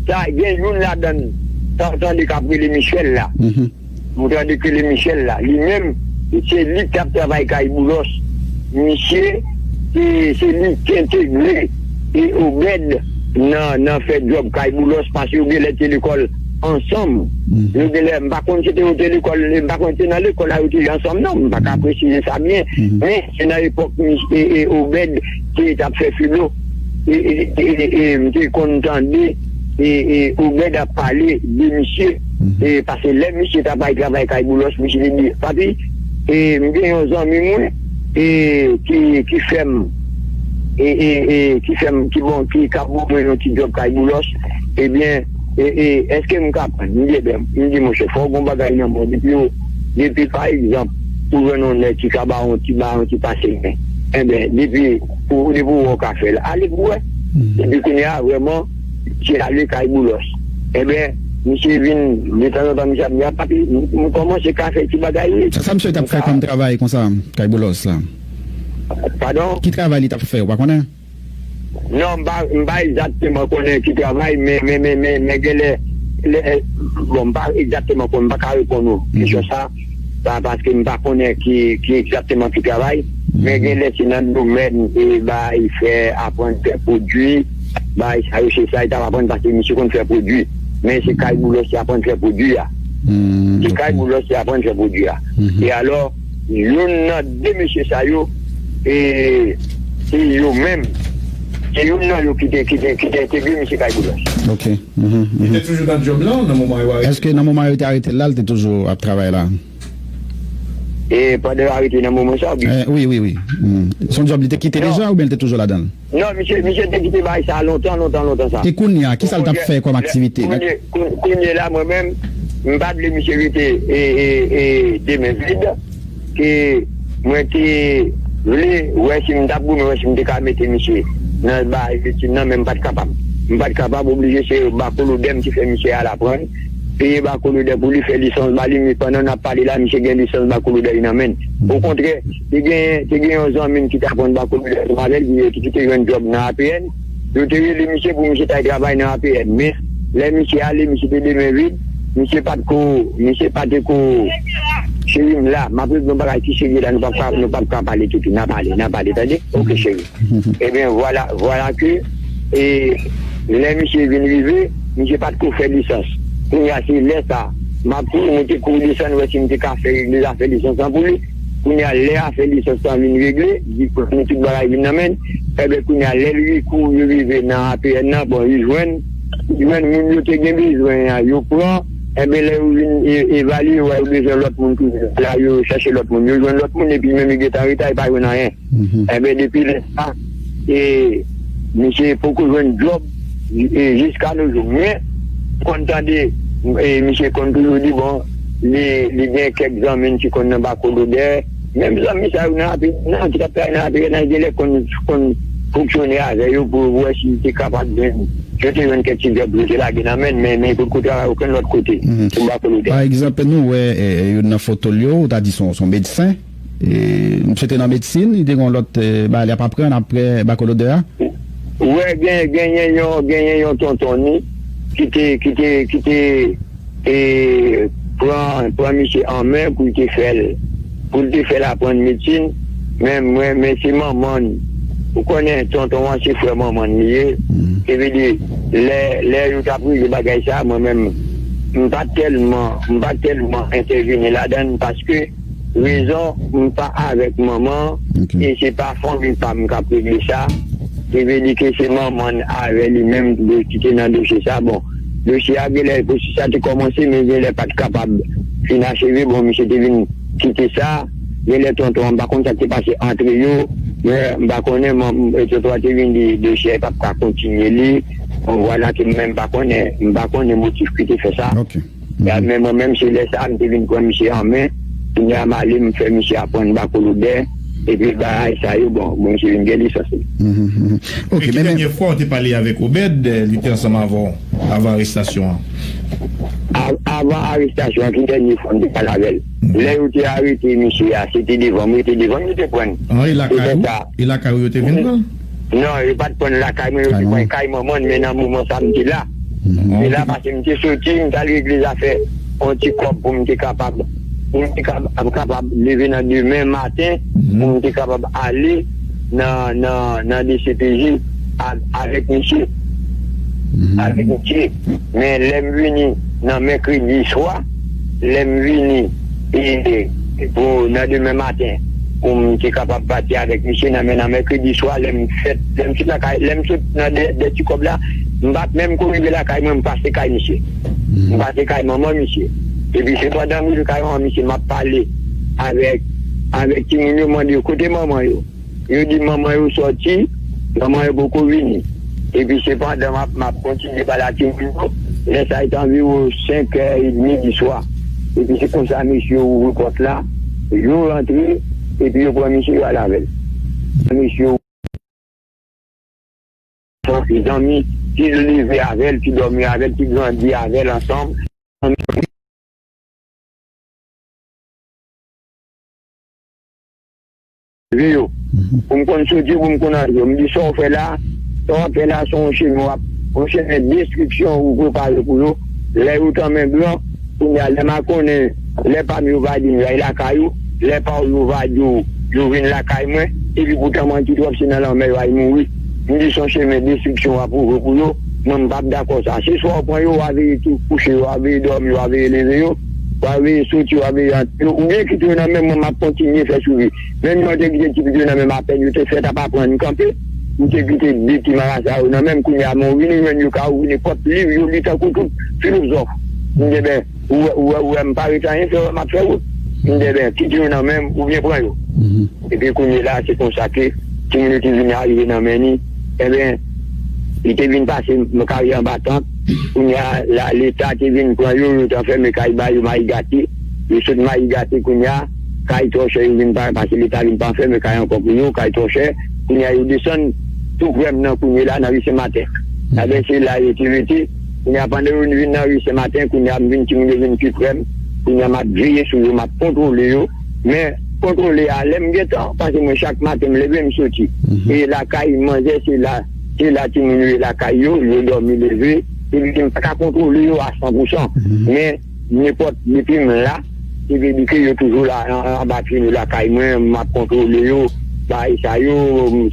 sa, gen youn ladan n, sa w tande k ap rele Michel la. Mhm. Ou tande k rele Michel la. Li menm, se li k t ap travay kay Boulos. Misye, e, se li ki entegre e Obed nan, nan fè djòb kay Boulos, paske yo genlè te lekòl ansanm. Yo genlè, m pa konn si te yo te lekòl, m pa konn si te nan lekòl la yo te ansanm, non, m pa ka presize sa byen. Men se nan epòk e, e, Obed te t ap fè filo, e, e, e, e, e, m te konn tande e, e, Obed ap pale de misye, e, paske lè misye t ap al travay kay Boulos, misye te di, "Papi, e, m gen yon zanmi mwen, e, ki, ki fè m, e, e, e, ki fè m, ki bon, ki ka ban mwen yon ti djòb kay Boulos, ebyen, e, e, èske m ka pran?" M di, "Ebyen," m di, "monchè, fò w gen yon bagay nan men w, depi w, depi, pa egzanp, ou jwenn yon nèg ki ka ba w yon ti, ba w yon ti pase men, ebyen, depi, ou, depi w wè w ka fè l, ale pou w wè." Epi kounye a, vrèman, misye ale kay Boulos. Ebyen, misye vin, detanzantan, misye ap di, "A, papi, m, m kòmanse ka fè ti bagay, wi." Sa, sa misye t ap fè kòm travay konsa, kay Boulos la? Padon? Ki travay li t ap fè, ou pa konnen? Non, m pa, m pa egzakteman konnen ki travay, men, men, men, men, men genlè, lè, bon, m pa egzakteman konnen, m pa ka reponn ou kesyon sa, pa, paske m pa konnen ki, ki egzakteman ki travay, men genlè se nan domèn, e, bay fè, aprann fè pwodui, bay sa yo, se sa li t ap aprann, paske misye konn fè pwodui. Men se kay Boulos li aprann fè pwodui a. Se kay Boulos li aprann fè pwodui a. E alò, youn nan de mesye sa yo, e, se yo menm, se youn nan yo ki te, ki te, ki te entegre misye kay Boulos. Ok. Li te toujou nan djòb lan nan moman yo arete? Èske nan moman yo te arete l la, li te toujou ap travay la? E pandan yo arete nan moman sa, wi. Eh, wi, wi, wi. Se yon djòb li te kite deja oubyen li te toujou ladan l? Non, misye, misye te kite bagay sa lontan, lontan, lontan sa. E kounye a, kisa l t ap fè kòm aktivite? Kounye, kounye, kounye la, mwen menm, m pa t vle misye rete, e, e, e, de men vid, ke mwen te vle wè si m t ap goumen, wè si m te ka mete misye nan bagay etid nan, men m pa t kapab. M pa t kapab, oblije se bakolodè m te fè misye al aprann, peye bakolodè pou li, fè lisans ba li, men pandan n ap pale la, misye gen lisans bakolodè li nan men l. Okontrè, te gen, te gen yon zanmi m ki t aprann bakolodè ansanm avè l, ki, ki te jwenn djòb nan A P N. Yo te rele misye pou misye t al travay nan A P N. Men, lè misye ale, misye te de men vid. Misye pa t ko, misye pa te ko, cheri m la, m ap regle yon bagay ki serye la, nou p ap ka, nou p ap ka pale toutou. N a pale, n a pale, tande? Ok, cheri. Ebyen, vwala, vwala ke, e, lè misye vin rive, misye pa t ko fè lisans. Kounye a, se lè sa, m ap kouri monte, kouri desann, wè si m te ka fè regle zafè lisans lan pou li. Kounye a, lè afè lisans lan vin regle, li pran tout bagay vin nan men l. Ebyen, kounye a, lè li kou, li rive nan A P N nan, bon, li jwenn, li jwenn moun yo te gen bezwen an, yo pran. Ebyen, lè yo vin e-, evalye, yo wè yo bezwen lòt moun toujou. La, yo chèche lòt moun. Yo jwenn lòt moun, epi menm li gentan reta, li pa jwenn anyen. Enben, depi lè sa, e, misye poko jwenn djòb, e, jiska no jou. Men, m konn tande, e, misye konn toujou di, bon, li, li gen kèk zanmi l ki konn nan bakolodè. Menm zanmi sa yo nan A P N nan, ki t ap travay nan A P N nan, genlè konn, konn fonksyone avè yo pou wè si li te kapab jwenn, yo te jwenn kèk ti djòb yo te lage nan men l, men, men potko travay okenn lòt kote pou bakolodè. Pa egzanp, nou wè, e, e, youn nan foto l yo, ou ta di se yon, se yon medsen. E, misye te nan medsin, li te gen yon lòt, e, bagay li ap aprann apre bakolodè a. Wè, gen, genyen yon, genyen yon tonton ni ki te, ki te, ki te, e, pran, pran misye an men pou l te fè l, pou l te fè l aprann medsin. Men mwen, men se manman l. Ou konnen tonton an se frè manman l li ye. Se vle di, lè, lè yo t ap regle bagay sa, mwen menm, m pa tèlman, m pa tèlman entèvini ladan l paske rezon, m pa avèk manman an, e se pa fanmi pa m k ap regle sa. Se vle di ke se manman l avè li menm ki te nan dosye sa. Bon, dosye a genlè, pwosès la te kòmanse, men genlè pa t kapab fin acheve. Bon, misye te vin kite sa. Genlè tonton an, m pa konn sa k te pase antre yo. Men m pa konnen, man, tonton an te vin di dosye a, li p ap ka kontinye li. Bon, vwala ke mwen menm m pa konnen, m pa konnen motif ki te fè sa. Ya, men mwen menm, se lè sa a, m te vin pran misye an men. Kounye a, m ale, m fè misye aprann bakolodè. Epi bagay sa yo, bon, bon, misye vin gen lisans li. Ok, men, men, dènye fwa w te pale avèk Obed, eh, li te ansanm avè w avan arestasyon an? A-, avan arestasyon an, ki dènye fwa m te pale avè l? Lè yo te arete misye a, se te devan mwen, yo te devan m, yo te pran l. An, e lakay ou? E lakay ou yo te vin pran l? Non, yo pa t pran l lakay mwen, yo te pran l kay manman l, men nan moman sa a, m te la. M te la paske m te soti, m t al regle zafè yon ti kòb pou m te kapab, pou m te kab-, kapab leve nan demen maten, pou m te kapab ale, nan, nan, nan D C P J a- avèk misye. Avèk misye. Men lè m vini nan mèkredi swa, lè m vini e, e pou nan demen maten, pou m te kapab pati avèk misye nan, men nan mèkredi swa, lè m fèt, lè m sot lakay, lè m sot nan dè, dè ti kòb la, m pa t menm ko rive lakay mwen, m pase kay misye. M pase kay manman misye. Epi se pandan m rive kay manman misye, m ap pale avèk, avèk timoun yo, mande yo kote manman yo. Yo di manman yo sòti, manman yo poko vini. Epi se pandan m ap, m ap kontinye pale ak timoun yo, lè sa a te anviwon senk è edmi di swa. Epi se konsa mesye yo ouvri pòt la, yo rantre, epi yo pran mesye yo al avè l. Mesye yo, zanmi, ki leve avè l, ki dòmi avè l, ki grandi avè l ansanm. Vi yo. Pou m konn soti, pou m konn antre. M di sa w fè la, sa w ap fè la, se yon chemen w ap, yon chemen destriksyon ou prepare pou yo. Lè yo tanmen gran, kounye a, lè m a konnen, lè pa m yo va di m y al lakay ou, lè pa w yo va di w yo vin lakay mwen, epi poutan mwen ki twòp se nan lanmè yo al mouri. M di se yon chemen destriksyon w ap ouvri pou yo, mwen m p ap dakò sa. Se swa w pran yo, w a veye tou kouche yo, w a veye dòmi, w a veye leve yo, w a veye soti, w a veye antre yo, oubyen kite yo nan men mwen, m ap kontinye fè swivi. Menm jan w te kite ti pitit yo nan men m, apèn yo te fèt ap aprann kanpe, m te kite de ti marasa yo nan men m, kounye a, men w vini jwenn yo ka ouvri nenpòt liv yo li tankou tout filozòf. M di, ben, ou wè, ou wè, ou wè, m pa ret anyen, fè wè m ap fè wout. M di, ben, kite yo nan men m, oubyen pran yo. Epi kounye la, se konsa ke timoun yo te vin arive nan men ni, enben, li te vin pase m karyè anba tant. Kounye a, la, Leta te vin pran yo, yo te anfèmen kay ba yo, Mayi Gate. Yo sot Mayi Gate kounye a, kay twò chè, yo vin pa, paske Leta vin pa anfèmen kay ankò pou yo, kay twò chè. Kounye a, yo desann tou prè m nan kounye la, nan ri Sen Maten. Enben, se la yo te rete. Kounye a, pandan yo vin nan ri Sen Maten, kounye a, m vin, timoun yo vin pi prè m. Kounye a, m ap veye sou yo, m ap kontwole yo. Men, kontwole a, lè m gentan, paske mwen, chak maten, m leve, m soti. E lakay manzè, se la, se la timoun yo ye lakay yo, yo dòmi leve, epi m pa ka kontwole yo a san pou san. Men, nenpòt, depi m la, se vle di ke yo toujou la, an- anba pye nou lakay mwen, m ap kontwole yo, bagay sa yo,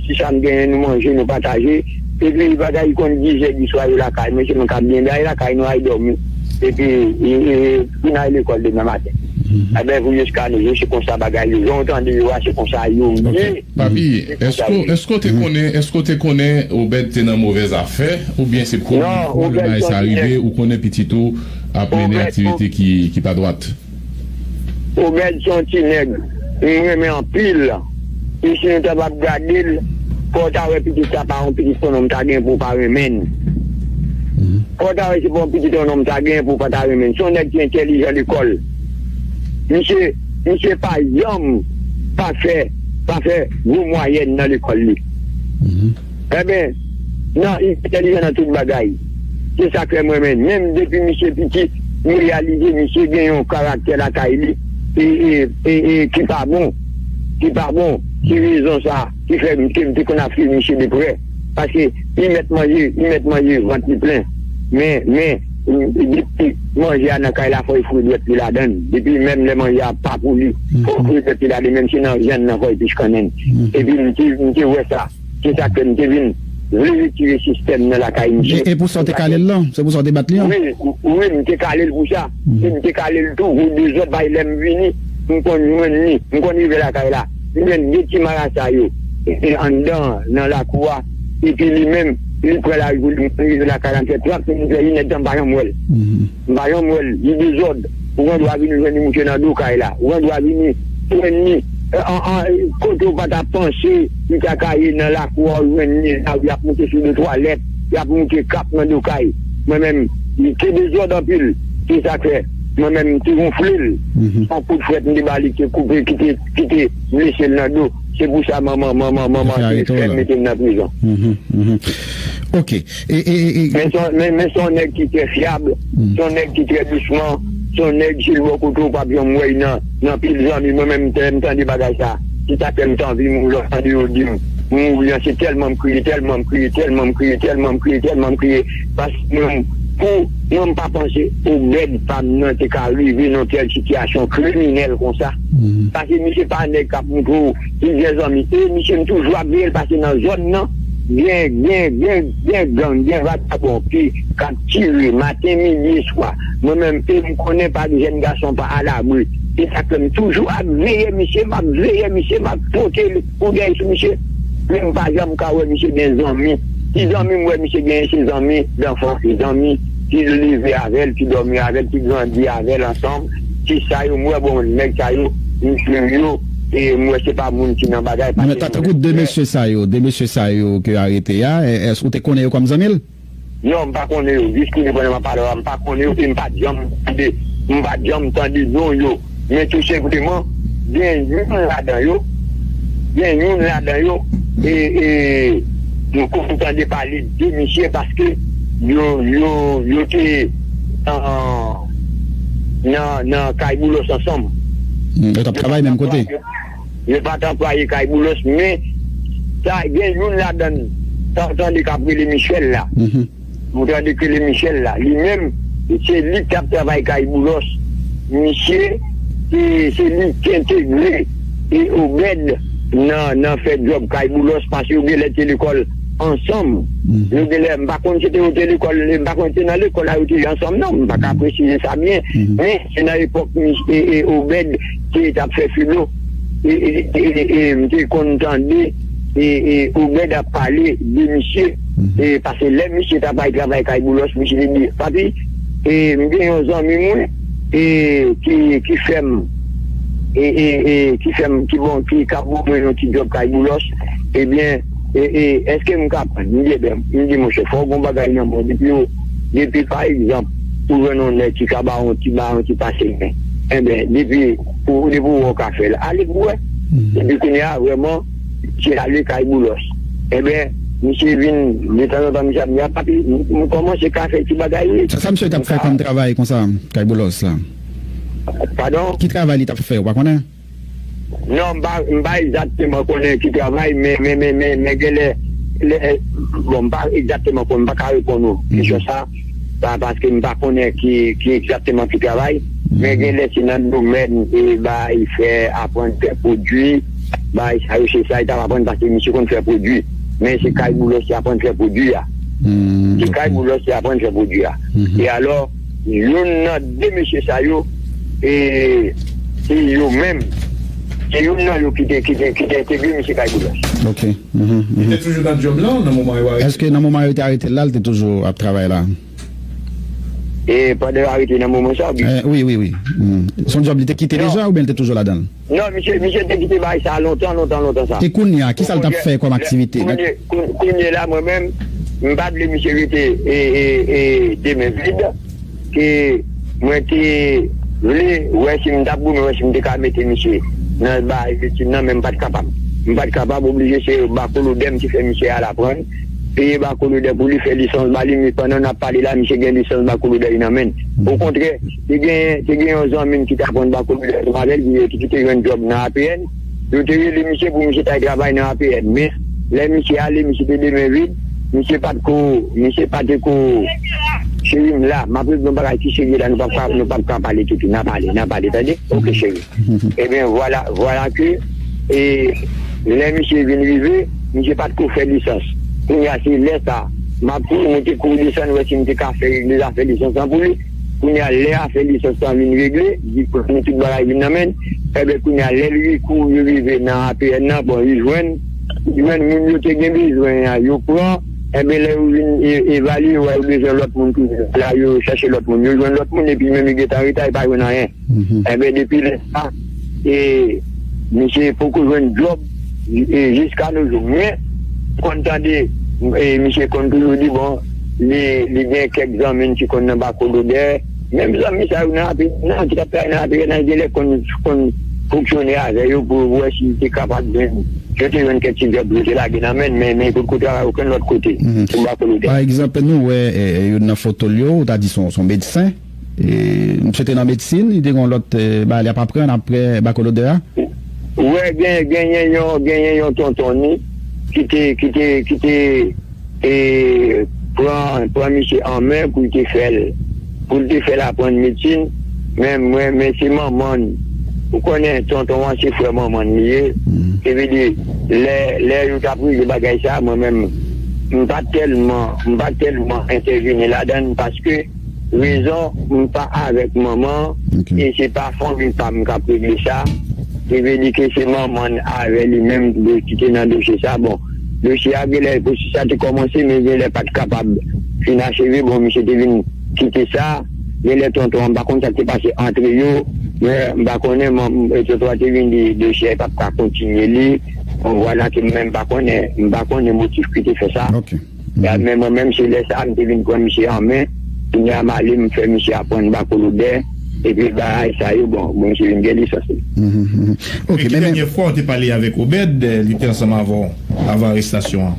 si sa m genyen, nou manje, nou pataje. Epi bagay konn diz è di swa yo lakay mwen, se nou k ap byen bay lakay nou, al dòmi. Epi, e, e, pou n al lekòl demen maten. Enben, pou jiska nou jou, se konsa bagay yo, jan w tande yo a, se konsa yo ye. Papi, èske, èske w te konnen, èske w te konnen Obed te nan movèz afè, oubyen se premye fwa bagay sa rive, ou konnen pitit ou ap mennen aktivite ki, ki pa dwat? Obed se yon ti nèg m renmen anpil. E si nou ta p ap gade l, fò w ta wè pitit sa pa yon pitit yon nonm ta gen pou w pa renmen l. Fò w ta wè se pa yon pitit yon nonm ta gen pou w pa ta renmen l. Se yon nèg ki entèlijan lekòl. Misye, misye pa janm pa fè, pa fè gwo mwayèn nan lekòl li. Enben, nan, li entèlijan nan tout bagay. Se sa k fè mwen menm, menm depi misye piti, m reyalize misye gen yon karaktè lakay li e, e, e, e ki pa bon, ki pa bon. Se rezon sa ki fè m te, m te konn ap swiv misye de prè. Paske li mèt manje, li mèt manje, vant li plen. Men, men, depi manje a nan kay la, fò l foure dwèt li ladan l. Depi menm lè manje a pa pou li, fò l foure dwèt li ladan l, menm si nan vyann nan, fò l pich kannen. Epi m te, m te wè sa. Se sa k fè m te vin vle retire sistèm nan lakay misye. E, e pou sa w te kale l lan? Se pou sa w te bat li an? Wi, wi, m te kale l pou sa. E m te kale l tou pou dezòd, paske lè m vini, m konn jwenn li, m konn rive lakay la. M jwenn de ti marasa yo e anndan, nan lakou a. Epi li menm, li pran lari pou li, m konn rive lakay la, m fè trant minit, fè inèdtan, m pa janm wè l. M pa janm wè l, li dezòd. Ou gen dwa vin jwenn li mouche nan do kay la. Ou gen dwa vini jwenn li, e, an, an, kote w pa ta panse li ta ka ye nan lakou a, ou jwenn li nan lari, y ap moute sou do twalèt, y ap moute kap nan do kay. Mwen menm, li te dezòd anpil. Se sa k fè, mwen menm, m te wonfle l. Yon kout frèt m te ba li, ki te koupe, ki te, ki te blese l nan do. Se pou sa manman, manman, manman te fè mete m nan prizon. Ok. E, e, e, e. Men se yon, men, men se yon nèg ki trè fyab, se yon nèg ki trè dousman, se yon nèg, si l bò kote w, w p ap janm wè l nan, nan pil zanmi. Mwen menm, m te, m tande bagay sa. Se sa k fè m t anvi mouri lè w tande yo di m, Mouri an, se tèlman m kriye, tèlman m kriye, tèlman m kriye, tèlman m kriye, tèlman m kriye. Paske mwen, pou mwen, m pa panse Obed pa m nan te ka rive nan tèl sitiyasyon kriminèl konsa. Paske misye pa nèg k ap montre w plizyè zanmi. E misye, m toujou ap veye l, paske nan zòn nan, gen, gen, gen, gen gang, gen vagabon ki, k ap tire maten, midi e swa. Mwen menm, e m konnen pa gen jèn gason pa alabri. Se sa k fè m toujou ap veye misye, m ap veye misye, m ap pote koudèy sou misye. Men m pa janm ka wè misye gen zanmi. Ti zanmi m wè misye genyen, se zanmi danfans, se zanmi ki leve avè l, ki dòmi avè l, ki grandi avè l ansanm. Se sa yo m wè, bon, nèg sa yo, m jwenn yo, e m wè se pa moun ki nan bagay, paske tankou de mesye sa yo, de mesye sa yo ke arete a, e, èske ou te konnen yo kòm zanmi l? Non, m pa konnen yo. Jis kounye a, pandan m ap pale a, m pa konnen yo, e m pa t janm tande, m pa t janm tande non yo. Men tou senpleman, gen youn ladan yo, gen youn ladan yo, e, e, nou konn tande pale de misye paske yo, yo, yo te nan, nan, nan kay Boulos ansanm. Hmm, yo t ap travay menm kote? Yo pa t anplwaye kay Boulos, men sa, gen youn ladan, sa w tande k ap rele Michel la. Ou tande k rele Michel la. Li menm, se li k t ap travay kay Boulos. Misye, se, se li ki entegre e Obed nan, nan fè djòb kay Boulos, paske yo genlè te lekòl ansanm. Yo genlè, m pa konn si te yo te lekòl, m pa konn si te nan lekòl la yo te ye ansanm, non, m pa ka presize sa byen. Men se nan epòk misye, e, e Obed ki t ap fè filo. E, e, e, e, e, m te konn tande, e, e, Obed ap pale de misye. E, paske lè misye t ap al travay kay Boulos, misye te di, "Papi, e, m gen yon zanmi mwen, e, ki, ki fè m, e, e, e, ki fè m, ki bon, ki ka ban mwen yon ti djòb kay Boulos." Ebyen, e, e, èske m ka pran? M di, "Ebyen," m di, "monchè, fò w gen yon bagay nan men w. Depi w, depi, pa egzanp, ou jwenn yon nèg ki ka ba w yon ti, ba w yon ti pase men. Enben, depi ou, depi w wè w ka fè l, ale pou w wè." Epi kounye a, vrèman, misye ale kay Boulos. Enben, misye vin, detanzantan, misye ap di, "A, papi, m, m kòmanse ka fè ti bagay, wi." Sa, sa misye t ap fè kòm travay konsa, kay Boulos la? Padon? Ki travay li t ap fè, ou pa konnen? Non, m pa, m pa egzakteman konnen ki travay, men, men, men, men, men genlè, lè, bon, m pa egzakteman konnen, m pa ka reponn ou kesyon sa, pa, paske m pa konnen ki, ki egzakteman ki travay, men genlè se nan domèn, e, bay fè, aprann fè pwodui, bay sa yo, se sa li t ap aprann, paske misye konn fè pwodui. Men se kay Boulos li aprann fè pwodui a. Se kay Boulos li aprann fè pwodui a. E alò, youn nan de mesye sa yo, e, se yo menm, se youn nan yo ki te, ki te, ki te entegre misye kay Boulos. Ok. Li te toujou nan djòb lan nan moman yo arete? Èske nan moman yo te arete l la, li te toujou ap travay la? E pandan yo arete nan moman sa, wi. Eh, wi, wi, wi. Se yon djòb li te kite deja oubyen li te toujou ladan l? Non, misye, misye te kite bagay sa lontan, lontan, lontan sa. E kounye a, kisa l t ap fè kòm aktivite? Kounye, kounye, kounye la, mwen menm, m pa t vle misye rete, e, e, e, de men vid. Ke mwen te vle wè si m t ap goumen, wè si m te ka mete misye nan ba etid nan, men m pa t kapab. M pa t kapab, oblije se bakolodè m ki fè misye al aprann, peye bakolodè pou li, fè lisans ba li, men pandan n ap pale la, misye gen lisans bakolodè li nan men l. Okontrè, te gen, te gen yon zanmi m ki t aprann bakolodè ansanm avè l, ki, ki te jwenn djòb nan A P N. Yo te rele misye pou misye t al travay nan A P N, men lè misye ale, misye te de men vid, misye pa t ko, misye pa te ko, cheri m la, m ap regle yon bagay ki serye la, nou p ap ka, nou p ap ka pale toutou, n a pale, n a pale, tande? Ok, cheri. Ebyen, vwala, vwala ke, e, lè misye vin rive, misye pa t ko fè lisans. Kounye a, se lè sa, m ap kouri monte, kouri desann, wè si m te ka fè regle zafè lisans lan pou li. Kounye a, lè afè lisans lan vin regle, li pran tout bagay vin nan men l. Enben, kounye a, lè li kou, li rive nan A P N nan, bon, li jwenn, li jwenn moun yo te gen bezwen an, yo pran. Enben, lè yo vin e-, evalye, yo wè yo bezwen lòt moun toujou. La, yo chèche lòt moun. Yo jwenn lòt moun, epi menm li gentan reta, li pa jwenn anyen. Enben, depi lè sa, e, misye poko jwenn djòb, e, jiska no jou. Men, konn tande, e, misye konn toujou di, bon, li, li gen kèk zanmi l ki konn nan bakolodè. Menm zanmi sa yo nan A P N nan, ki t ap travay nan A P N nan, genlè konn, konn fonksyone avè yo pou wè si li te kapab jwenn, yo te jwenn kèk ti djòb yo te lage nan men l, men, men potko travay okenn lòt kote, pou bakolodè. Pa egzanp, nou wè, e, e, youn nan foto l yo, ou ta di se yon, se yon medsen. E, misye te nan medsin, li te gen yon lòt, e, bagay li ap aprann apre bakolodè a. Ou wè, gen, genyen yon, genyen yon tonton ni, ki te, ki te, ki te e, pran, pran misye an men pou l te fè l, pou l te fè l aprann medsin. Men mwen, men se manman l. Ou konnen tonton an se frè manman l li ye. Se vle di, lè, lè yo t ap regle bagay sa, mwen menm, m pa tèlman, m pa tèlman entèvini ladan l paske rezon, m pa avèk manman an, e se pa fanmi pa m k ap regle sa. Se vle di ke se manman l avè li menm ki te nan dosye sa. Bon, dosye a genlè, pwosesis la te kòmanse, men genlè pa t kapab fin acheve. Bon, misye te vin kite sa. Genlè tonton an, m pa konn sa k te pase antre yo. Men m pa konnen, tonton an te vin di dosye a, e p ap ka kontinye li. Bon, vwala ke mwen menm m pa konnen, m pa konnen motif ki te fè sa. Men mwen menm, se lè sa a, m te vin pran misye an men. Kounye a, m ale, m fè misye aprann bakolodè. Epi bagay sa yo, bon, bon, misye vin gen lisans li. E ki dènye fwa w te pale avèk Obed, li te ansanm avè w, avan arestasyon an?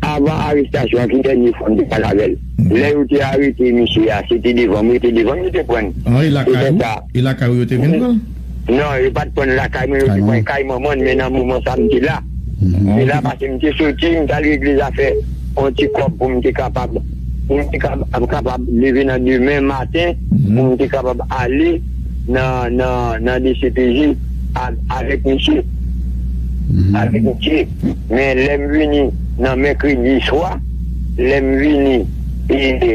Avan arestasyon an, ki dènye fwa m te pale avè l? Lè yo te arete misye a, se te devan m, yo te devan m, yo te pran l. Se lè sa. E lakay ou yo te vin pran l? Non, yo pa t pran l lakay mwen, yo te pran l kay manman l, men nan moman sa a, m te la. M te la paske m te soti, m t al regle zafè yon ti kòb pou m te kapab, pou m te kapab, kapab leve nan demen maten, pou m te kapab ale nan, nan, nan D C P J avèk misye. Avèk misye. Men lè m vini nan mèkredi swa, lè m vini e, e,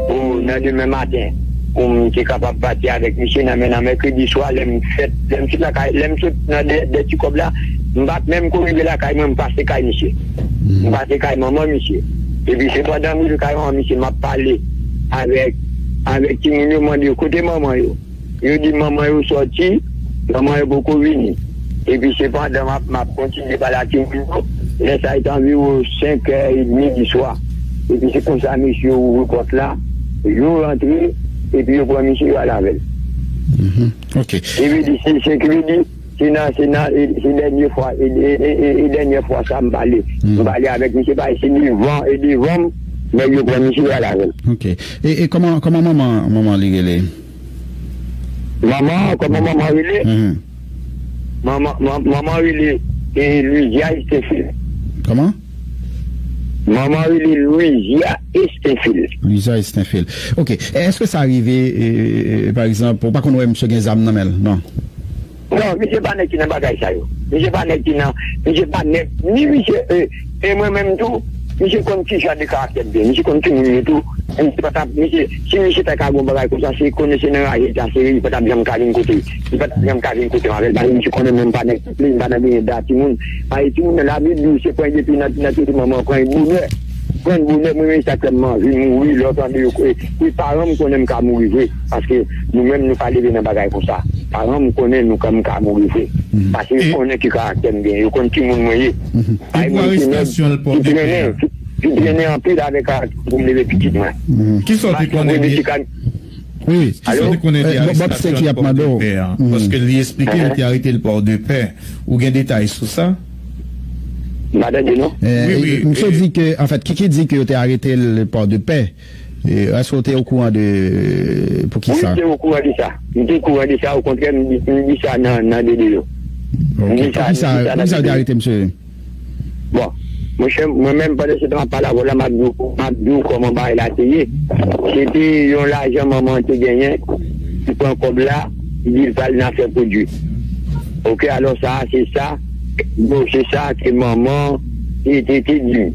pou nan demen maten, pou m te kapab pati avèk misye nan, men nan mèkredi swa, lè m fèt, lè m sot lakay, lè m sot nan dè, dè ti kòb la, m pa t menm ko rive lakay mwen, m pase kay misye. M pase kay manman misye. Epi se pandan m rive kay manman misye, m ap pale avèk, avèk timoun yo, mande yo kote manman yo. Yo di manman yo sòti, manman yo poko vini. Epi se pandan m ap, m ap kontinye pale ak timoun yo, lè sa a te anviwon senk è edmi di swa. Epi se konsa mesye yo ouvri pòt la, yo rantre, epi yo pran misye yo al avè l. Se vle di, se, se ki vle di, se nan, se nan, e, se dènye fwa, e, e, e, e, e dènye fwa sa m pale. M pale avèk misye, paske se devan, e devan m, nèg yo pran misye yo al avè l. Ok. E, e kòman, kòman manman, manman li rele? Manman, kòman manman rele? Manman, manman rele e, Louisia Estenfil. Kòman? Manman rele Louisia Estenfil. Louisia Estenfil. Ok. Èske sa rive, e, e, pa egzanp, ou pa konn wè misye gen zam nan men l, non? Non, misye pa nèg ki nan bagay sa yo. Misye pa nèg ki nan, misye pa nèg, ni misye, e, e mwen menm tou, misye konn ki jan de karaktè m gen. Misye konn timoun yo tou. Misye pa t ap, misye, si misye ta ka gen yon bagay konsa, se konnen se nan raje l ta sere, li pa t ap janm ka vin kote, li pa t ap janm ka vin kote m avè l. Paske misye konnen mwen m pa nèg, m pa nan genyen da timoun. Paske timoun nan Labib di w se pran depi nan, nan tete manman, pran bonè. Pran bonè, mwen menm sa k fè m anvi mouri, lè w tande yo, e, e paran m konnen m ka mouri vre. Paske nou menm nou pa leve nan bagay konsa. Paran m konnen nou ka, m ka mouri vre. Paske yo konnen ki karaktè m gen. Yo konn ki moun mwen ye. Ay mwen se nèg ki trennen, ki, ki trennen anpil avèk karaktè pou m leve pitit mwen. Kisa w te konnen de, wi, kisa w te konnen de arestasyon l Pòdepè an? Paske li eksplike yo te arete l Pòdepè. Ou gen detay sou sa? M pa tande non. Wi, wi. Misye di ke, anfèt, Kiki di ke yo te arete l Pòdepè. E, èske w te okouran de poukisa? Wi, m te okouran de sa. M te okouran de sa, okontrè, m di, m di sa nan, nan videyo. Ok. Poukisa, poukisa yo te arete misye? Bon, monchè, mwen menm, pandan se tan m ap pale avè w la, m ap di w, m ap di w kòman bagay la te ye. Se te yon lajan manman an te genyen, li pran kòb la, li di l pral nan fè pwodui. Ok, alò sa, se sa, bon, se sa ke manman te, te, te di m.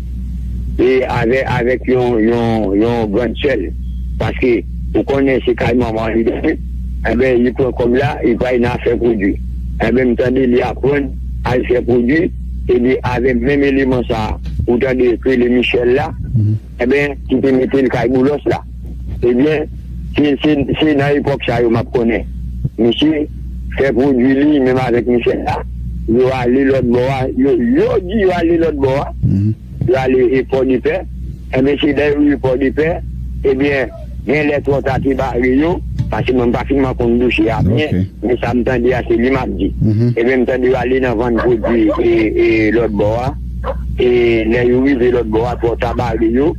E avè, avèk yon, yon, yon grann sè l. Paske, ou konnen se kay manman li dòmi. Enben, li pran kòb la, li pral nan fè pwodui. Enben, m tande li aprann al fè pwodui, epi avè menm eleman sa a, ou tande yo rele Michel la, enben, ki te mete l kay Boulos la. Ebyen, se, se, se nan epòk sa yo m ap konnen. Misye fè pwodui li menm avèk Michel la. Yo ale lòt bò a. Yo, yo di yo ale lòt bò a. Yo ale e Pòdepè. Enben, se lè yo rive Pòdepè, ebyen, gen lè twò ta te bare yo, paske mwen m pa finman konn dosye a byen, men sa m tande a, se li m ap di. Ebyen, m tande yo ale nan vann pwodui e, e lòt bò a. E lè yo rive lòt bò a, twò ta bare yo.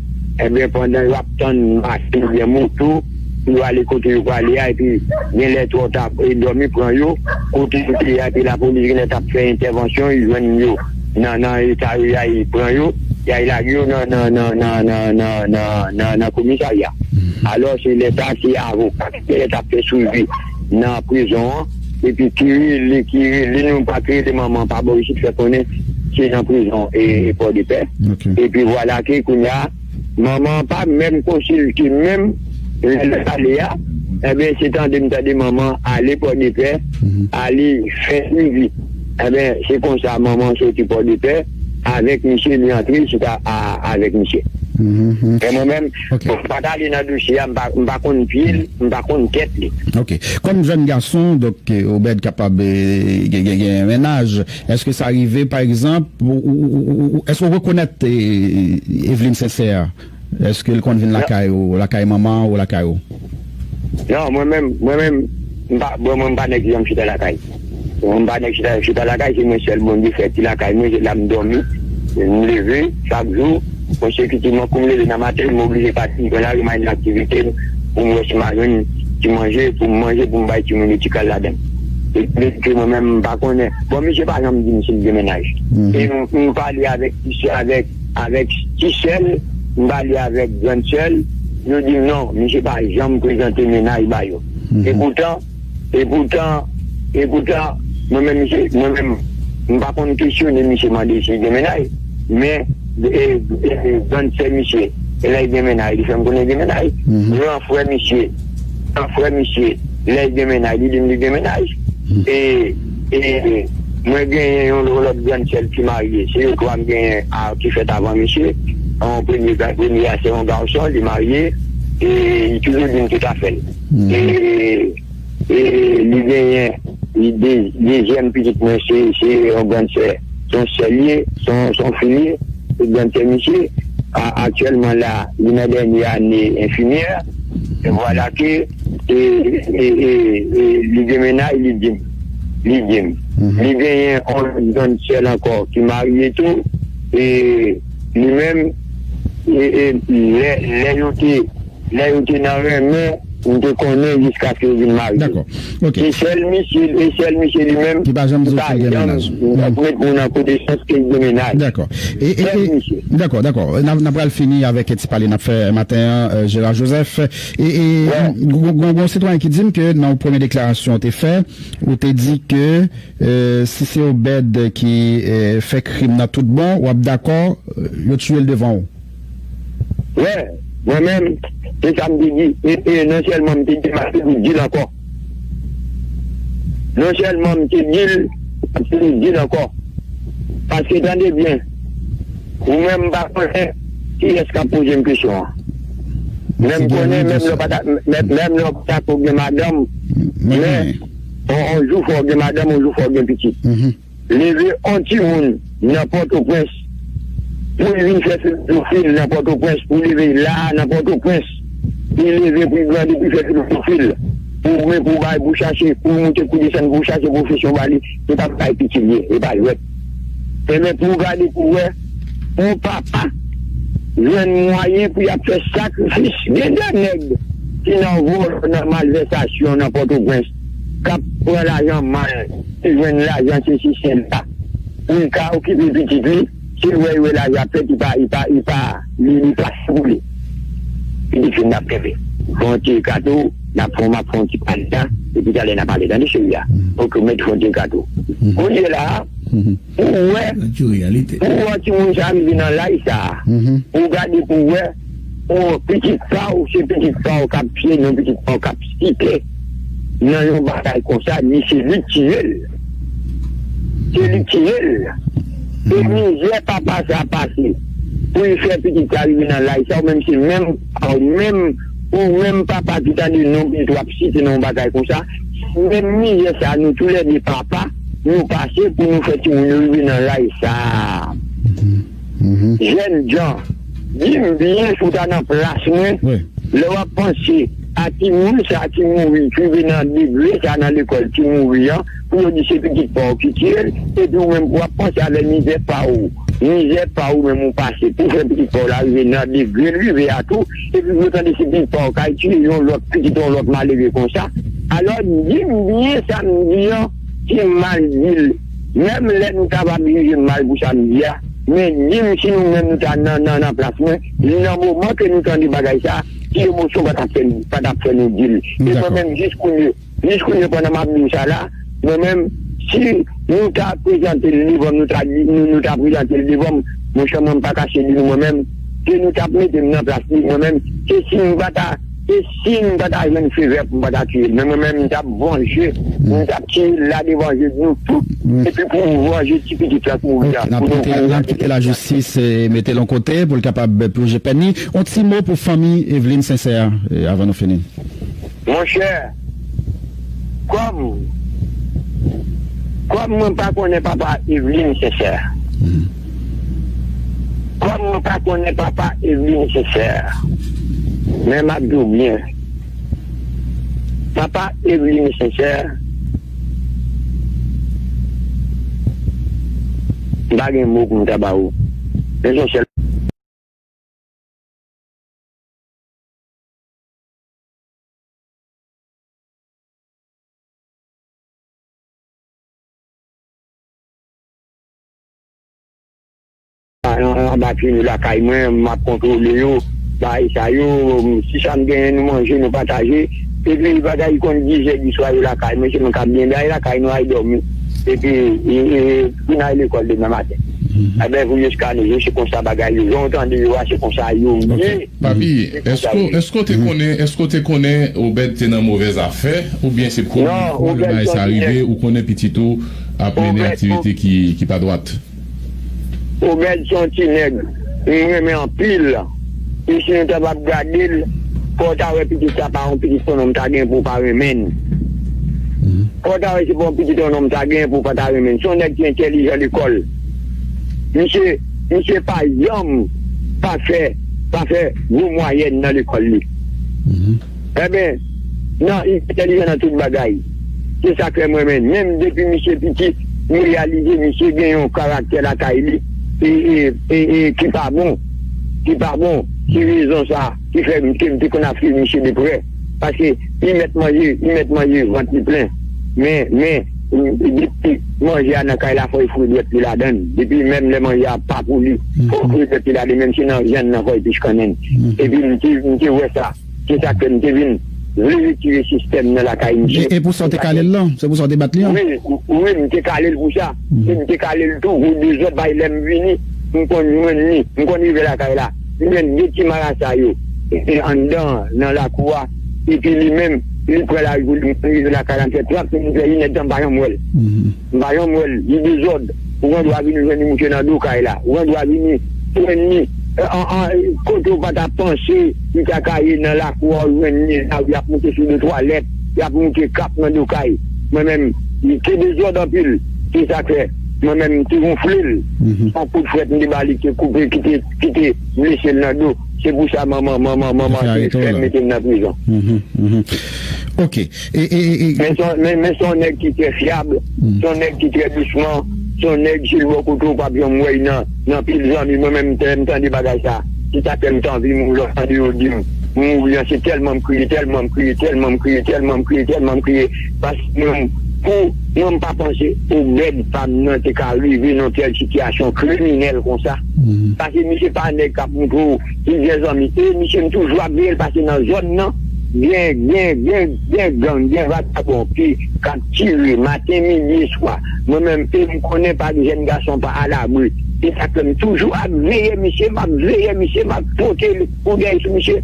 Enben, pandan yo ap tann machin oubyen moto pou yo ale kote yo prale a, epi gen lè twò ta, e dòmi pran yo, kote yo te ye a, epi lapolis gen lè t ap fè entèvansyon, yo jwenn yo nan, nan eta yo, y al pran yo, y al lage yo nan, nan, nan komisarya. Alò, se lè sa, se avoka ki genlè t ap fè swivi nan prizon an, epi ki rele, ki rele nou, pa ki rele manman an pa bò isit, fè konnen se nan prizon e, e Pòdepè. Epi vwala ke kounye a, manman an pa menm konsilte menm lè l ale a, enben, se tande m tande manman ale Pòdepè, ale fè swivi. Enben, se konsa manman soti Pòdepè avèk misye, li antre chita a, avèk misye. Men mwen menm, bon, m pa t ale nan dosye a, m pa, m pa konn pye l, m pa konn tèt li. Ok. Kòm jèn gason, donk, eh, Obed kapab, eh, gen, gen, gen mennaj, èske sa rive, pa egzanp, ou, ou, ou, ou, ou, èske w rekonèt, eh, Eveline Sincère? Èske l konn vin lakay ou, lakay manman ou lakay ou? Non, mwen menm, mwen menm, m pa, bon, mwen m pa nèg ki janm chita lakay. Mwen m pa nèg chita, chita lakay, se mwen sèl Bondye fè ki lakay mwen, se la m dòmi, m leve chak jou, konsekitivman, kou m leve nan maten, m oblije pati, m pran lari, m al nan aktivite m, pou m wè si m a jwenn ti manje, pou m manje, pou m bay timoun yo ti kal ladan. E, e ke mwen menm, m pa konnen. Bon, misye pa janm di m si l gen mennaj. E m, m pale avèk, avèk, avèk ti sè l, m pale avèk grann sè l, yo di m non, misye pa janm prezante mennaj ba yo. E poutan, e poutan, e poutan, mwen menm, misye, mwen menm, m pa konn kesyone misye mande si l gen mennaj, men, e, e, grann sè misye, lè l gen mennaj, li fè m konnen l gen mennaj. Gran frè misye, gran frè misye, lè l gen mennaj, li di m li gen mennaj. E, e, mwen genyen yon lòt grann sè l ki marye. Se yo twa m genyen a, ki fèt avan misye. Yon premye, premye a se yon gason, li marye. E li toujou di m tout afè l. E, e li genyen, li de, dezyèm pitit mwen, se, se yon grann sè. Se yon sè l ye, se yon, se yon fi l ye, se grann sè misye. A, aktyèlman la, li nan dènye ane enfimyè. E vwala ke, e, e, e, e, li gen mennaj, li di m. Li di m. Li genyen yon lòt grann sè l ankò ki marye tou. E li menm, e, e, lè, lè yo te, lè yo te nan renmen, m te konnen jiskaske yo vin marye. Dakò. Ok. Se sèl misye, e sèl misye li menm ki pa janm di w si l gen mennaj. Pou met moun an konesans ke l gen mennaj. Dakò. E, e, sèl e, misye. Dakò, dakò. N ap, n ap pral fini avèk ti pale n ap fè maten an, euh, Gérard Joseph. E, e, gon, gon, gon sitwayen ki di m ke nan premye deklarasyon w te fè, ou te di ke, euh, si se Obed ki, euh, fè krim nan tout bon, w ap dakò, euh, yo tiye l devan w. Wè, mwen menm, se sa m te di. E, e non sèlman m te di, m ap toujou di l ankò. Non sèlman m te di l, m ap toujou di l ankò. Paske tande byen, ou menm m pa konnen kiyès k ap poze m kesyon an. Men m konnen, menm lè w pa ta, menm, menm lè w pa ta ko gen madanm, men on, on jou fò w gen madanm, on jou fò w gen pitit. Leve on timoun nan Pòtoprens pou l vin fè filozofi l nan Pòtoprens, pou l leve la a nan Pòtoprens, pou l leve, pou l grandi, pou l fè filozofi l, pou mwen, pou bay, pou chache, pou moute, pou desann, pou chache pwofesyon ba li, se pa bay pitit li ye, e pa jwèt. Enben, pou w gade, pou w wè, on papa jwenn mwayen pou y ap fè sakrifis. Gen de nèg ki nan vòlò, nan malvèsasyon, nan Pòtoprens, k ap pran lajan mal, ki jwenn lajan sesi sela, pou l ka okipe pitit li, se wè, wè lajan ap fèt, li pa, li pa, li pa, li, li pa sipole. Pitit fi n ap kenbe. Fè yon ti kato, n ap fè, m ap fè yon ti pale la, epi talè n a pale. Tande cheri a. Ok, mèt fè yon ti kato. Kounye la, pou wè, pou wè timoun sa rive nan laj sa, pou gade pou wè, pou pitit pa w, se pitit pa w k ap pye, non pitit pa w k ap site nan yon bagay konsa, li se li k tiye l. Se li k tiye l. E mizè papa sa pase pou l fè pitit sa rive nan laj sa, ou menm se menm, ou menm, ou menm papa ki tande non pitit w ap site nan yon bagay konsa, se menm mizè sa nou toulède papa, nou pase pou nou fè timoun yo rive nan laj sa a. Jèn jan, di m byen si w ta nan plas mwen, lè w ap panse a timoun sa ki mouri, ki rive nan degre sa nan lekòl, ki mouri an, pou yo di se pitit pa w ki tiye l, epi ou menm pou w ap panse avèk mizè pa w, mizè pa w menm ou pase, pou fè pitit pa w la rive nan degre l rive a tou, epi pou yo tande se pitit pa w k al tiye yon lòt pitit yon lòt malere konsa. Alò, di m byen sa m di an, ki mal di l, Menm lè nou ta va jije m mal pou sa m di a, men di m si nou menm nou ta nan, nan, nan plas mwen, nan moman ke nou tande bagay sa, ki emosyon pa t ap fè, pa t ap fè nou di l. E mwen menm, jis kounye, jis kounye, pandan m ap di w sa la, mwen menm, si nou ta prezante l devan m, nou ta di, nou, nou ta prezante l devan m, monchè, mwen, m pa kache di nou, mwen menm, ke nou t ap mete m nan plas li, mwen menm, se si m pa ta, se si m pa ta jwenn favè pou m pa ta tiye l. Men mwen menm, m t ap vanje, m t ap tiye l la devan je nou tout, epi pou vanje ti pitit la pou nou. Ok, n ap kite, n ap kite lajistis, eh, mete l yon kote pou l kapab plonje pèn li. Yon ti mo pou fanmi Evelyne Sincère, eh, avan nou fini. Monchè, kòm, kòm mwen pa konnen papa Evelyne Sincère, kòm mwen pa konnen papa Evelyne Sincère, men m ap di w byen, papa Evelyne Sincère, m pa gen mo pou m ta ba ou. Men se yon sèl An- anba pye nou lakay mwen, m ap kontwole yo, bagay sa yo, si sa m genyen nou manje, nou pataje. Epi bagay konn diz è di swa yo lakay mwen, se mwen k ap byen bay lakay nou al dòmi. Epi e, e, pou n al lekòl demen maten. Ebyen pou yo eskane yo, se konsa bagay yo, jan w tande yo a, se konsa yo ye. Papi, èske, èske w te konnen, èske w te konnen Obed te nan movèz afè, oubyen se premye fwa lè bagay sa rive, ou konnen pitit ou ap mennen aktivite ki, ki pa dwat? Obed se yon ti nèg m renmen anpil. E si nou ta p ap gade l, fò w ta wè pitit sa pa yon pitit yon nonm ta gen pou w pa renmen l. Fò w ta wè se pa yon pitit yon nonm ta gen pou w pa ta renmen l. Se yon nèg ki entèlijan lekòl. Misye, misye pa janm pa fè, pa fè gwo mwayèn nan lekòl li. Enben, nan, li entèlijan nan tout bagay. Se sa k fè mwen menm, menm depi misye piti, m reyalize misye gen yon karaktè lakay li e, e, e, e ki pa bon, ki pa bon. Se rezon sa ki fè m, ke m te konn ap swiv misye de prè. Paske li mèt manje, li mèt manje vant li plen. Men, men, depi manje a nan kay la, fò l foure dwèt li ladan l. Depi menm lè manje a pa pou li, fò l foure dwèt li ladan l, menm si nan vyann nan, fò l pich kannen l. Epi m te, m te wè sa. Se sa k fè m te vin vle retire sistèm nan lakay misye. E, e pou sa w te kale l lan? Se pou sa w te bat li an? Wi, wi, m te kale l pou sa. E m te kale l tou pou dezòd, bay lè m vini, m konn jwenn li, m konn rive lakay la. Li jwenn de ti marasa yo. Epi anndan, nan lakou a, epi li menm, li pran laj pou li, m konn rive lakay la, m fè trant minit, fè inèdtan, m pa janm wè l. M pa janm wè l, li dezòd. Ou gen dwa vini jwenn li mouche nan do kay la. Ou gen dwa vini jwenn li, eh, an, an, kote w pa ta panse li ta ka ye nan lakou a, ou jwenn li nan lari ap moute sou de twalèt, y ap moute kap nan do kay. Mwen menm, li te dezòd anpil. Se sa k fè, mwen menm, m te wonfle l. Yon kout frèt m te ba li, te koupe, ki te, ki te blese l nan do. Se pou sa manman, manman, manman te fè mete m nan prizon. Ok. E, e, e, e, men se yon, men, men se yon nèg ki trè fyab, se yon nèg ki trè dousman, se yon nèg si l bò kote w p ap janm wè l nan, nan pil zanmi. Mwen menm, m tande bagay sa, se sa k fè m t anvi mouri lè w tande yo di m mouri an, se tèlman m kriye, tèlman m kriye, tèlman m kriye, tèlman m kriye, tèlman m kriye. Paske mwen, pou mwen, m pa panse Obed pa m nan te ka rive nan tèl sitiyasyon kriminèl konsa. Paske misye pa nèg k ap montre w plizyè zanmi. E misye, m toujou ap veye l, paske nan zòn nan, gen, gen, gen, gen gang, gen vagabon ki, k ap tire maten, midi e swa. Mwen menm, e m konnen pa gen jèn gason pa alabri. Se sa k fè m toujou ap veye misye, m ap veye misye, m ap pote koudèy sou misye.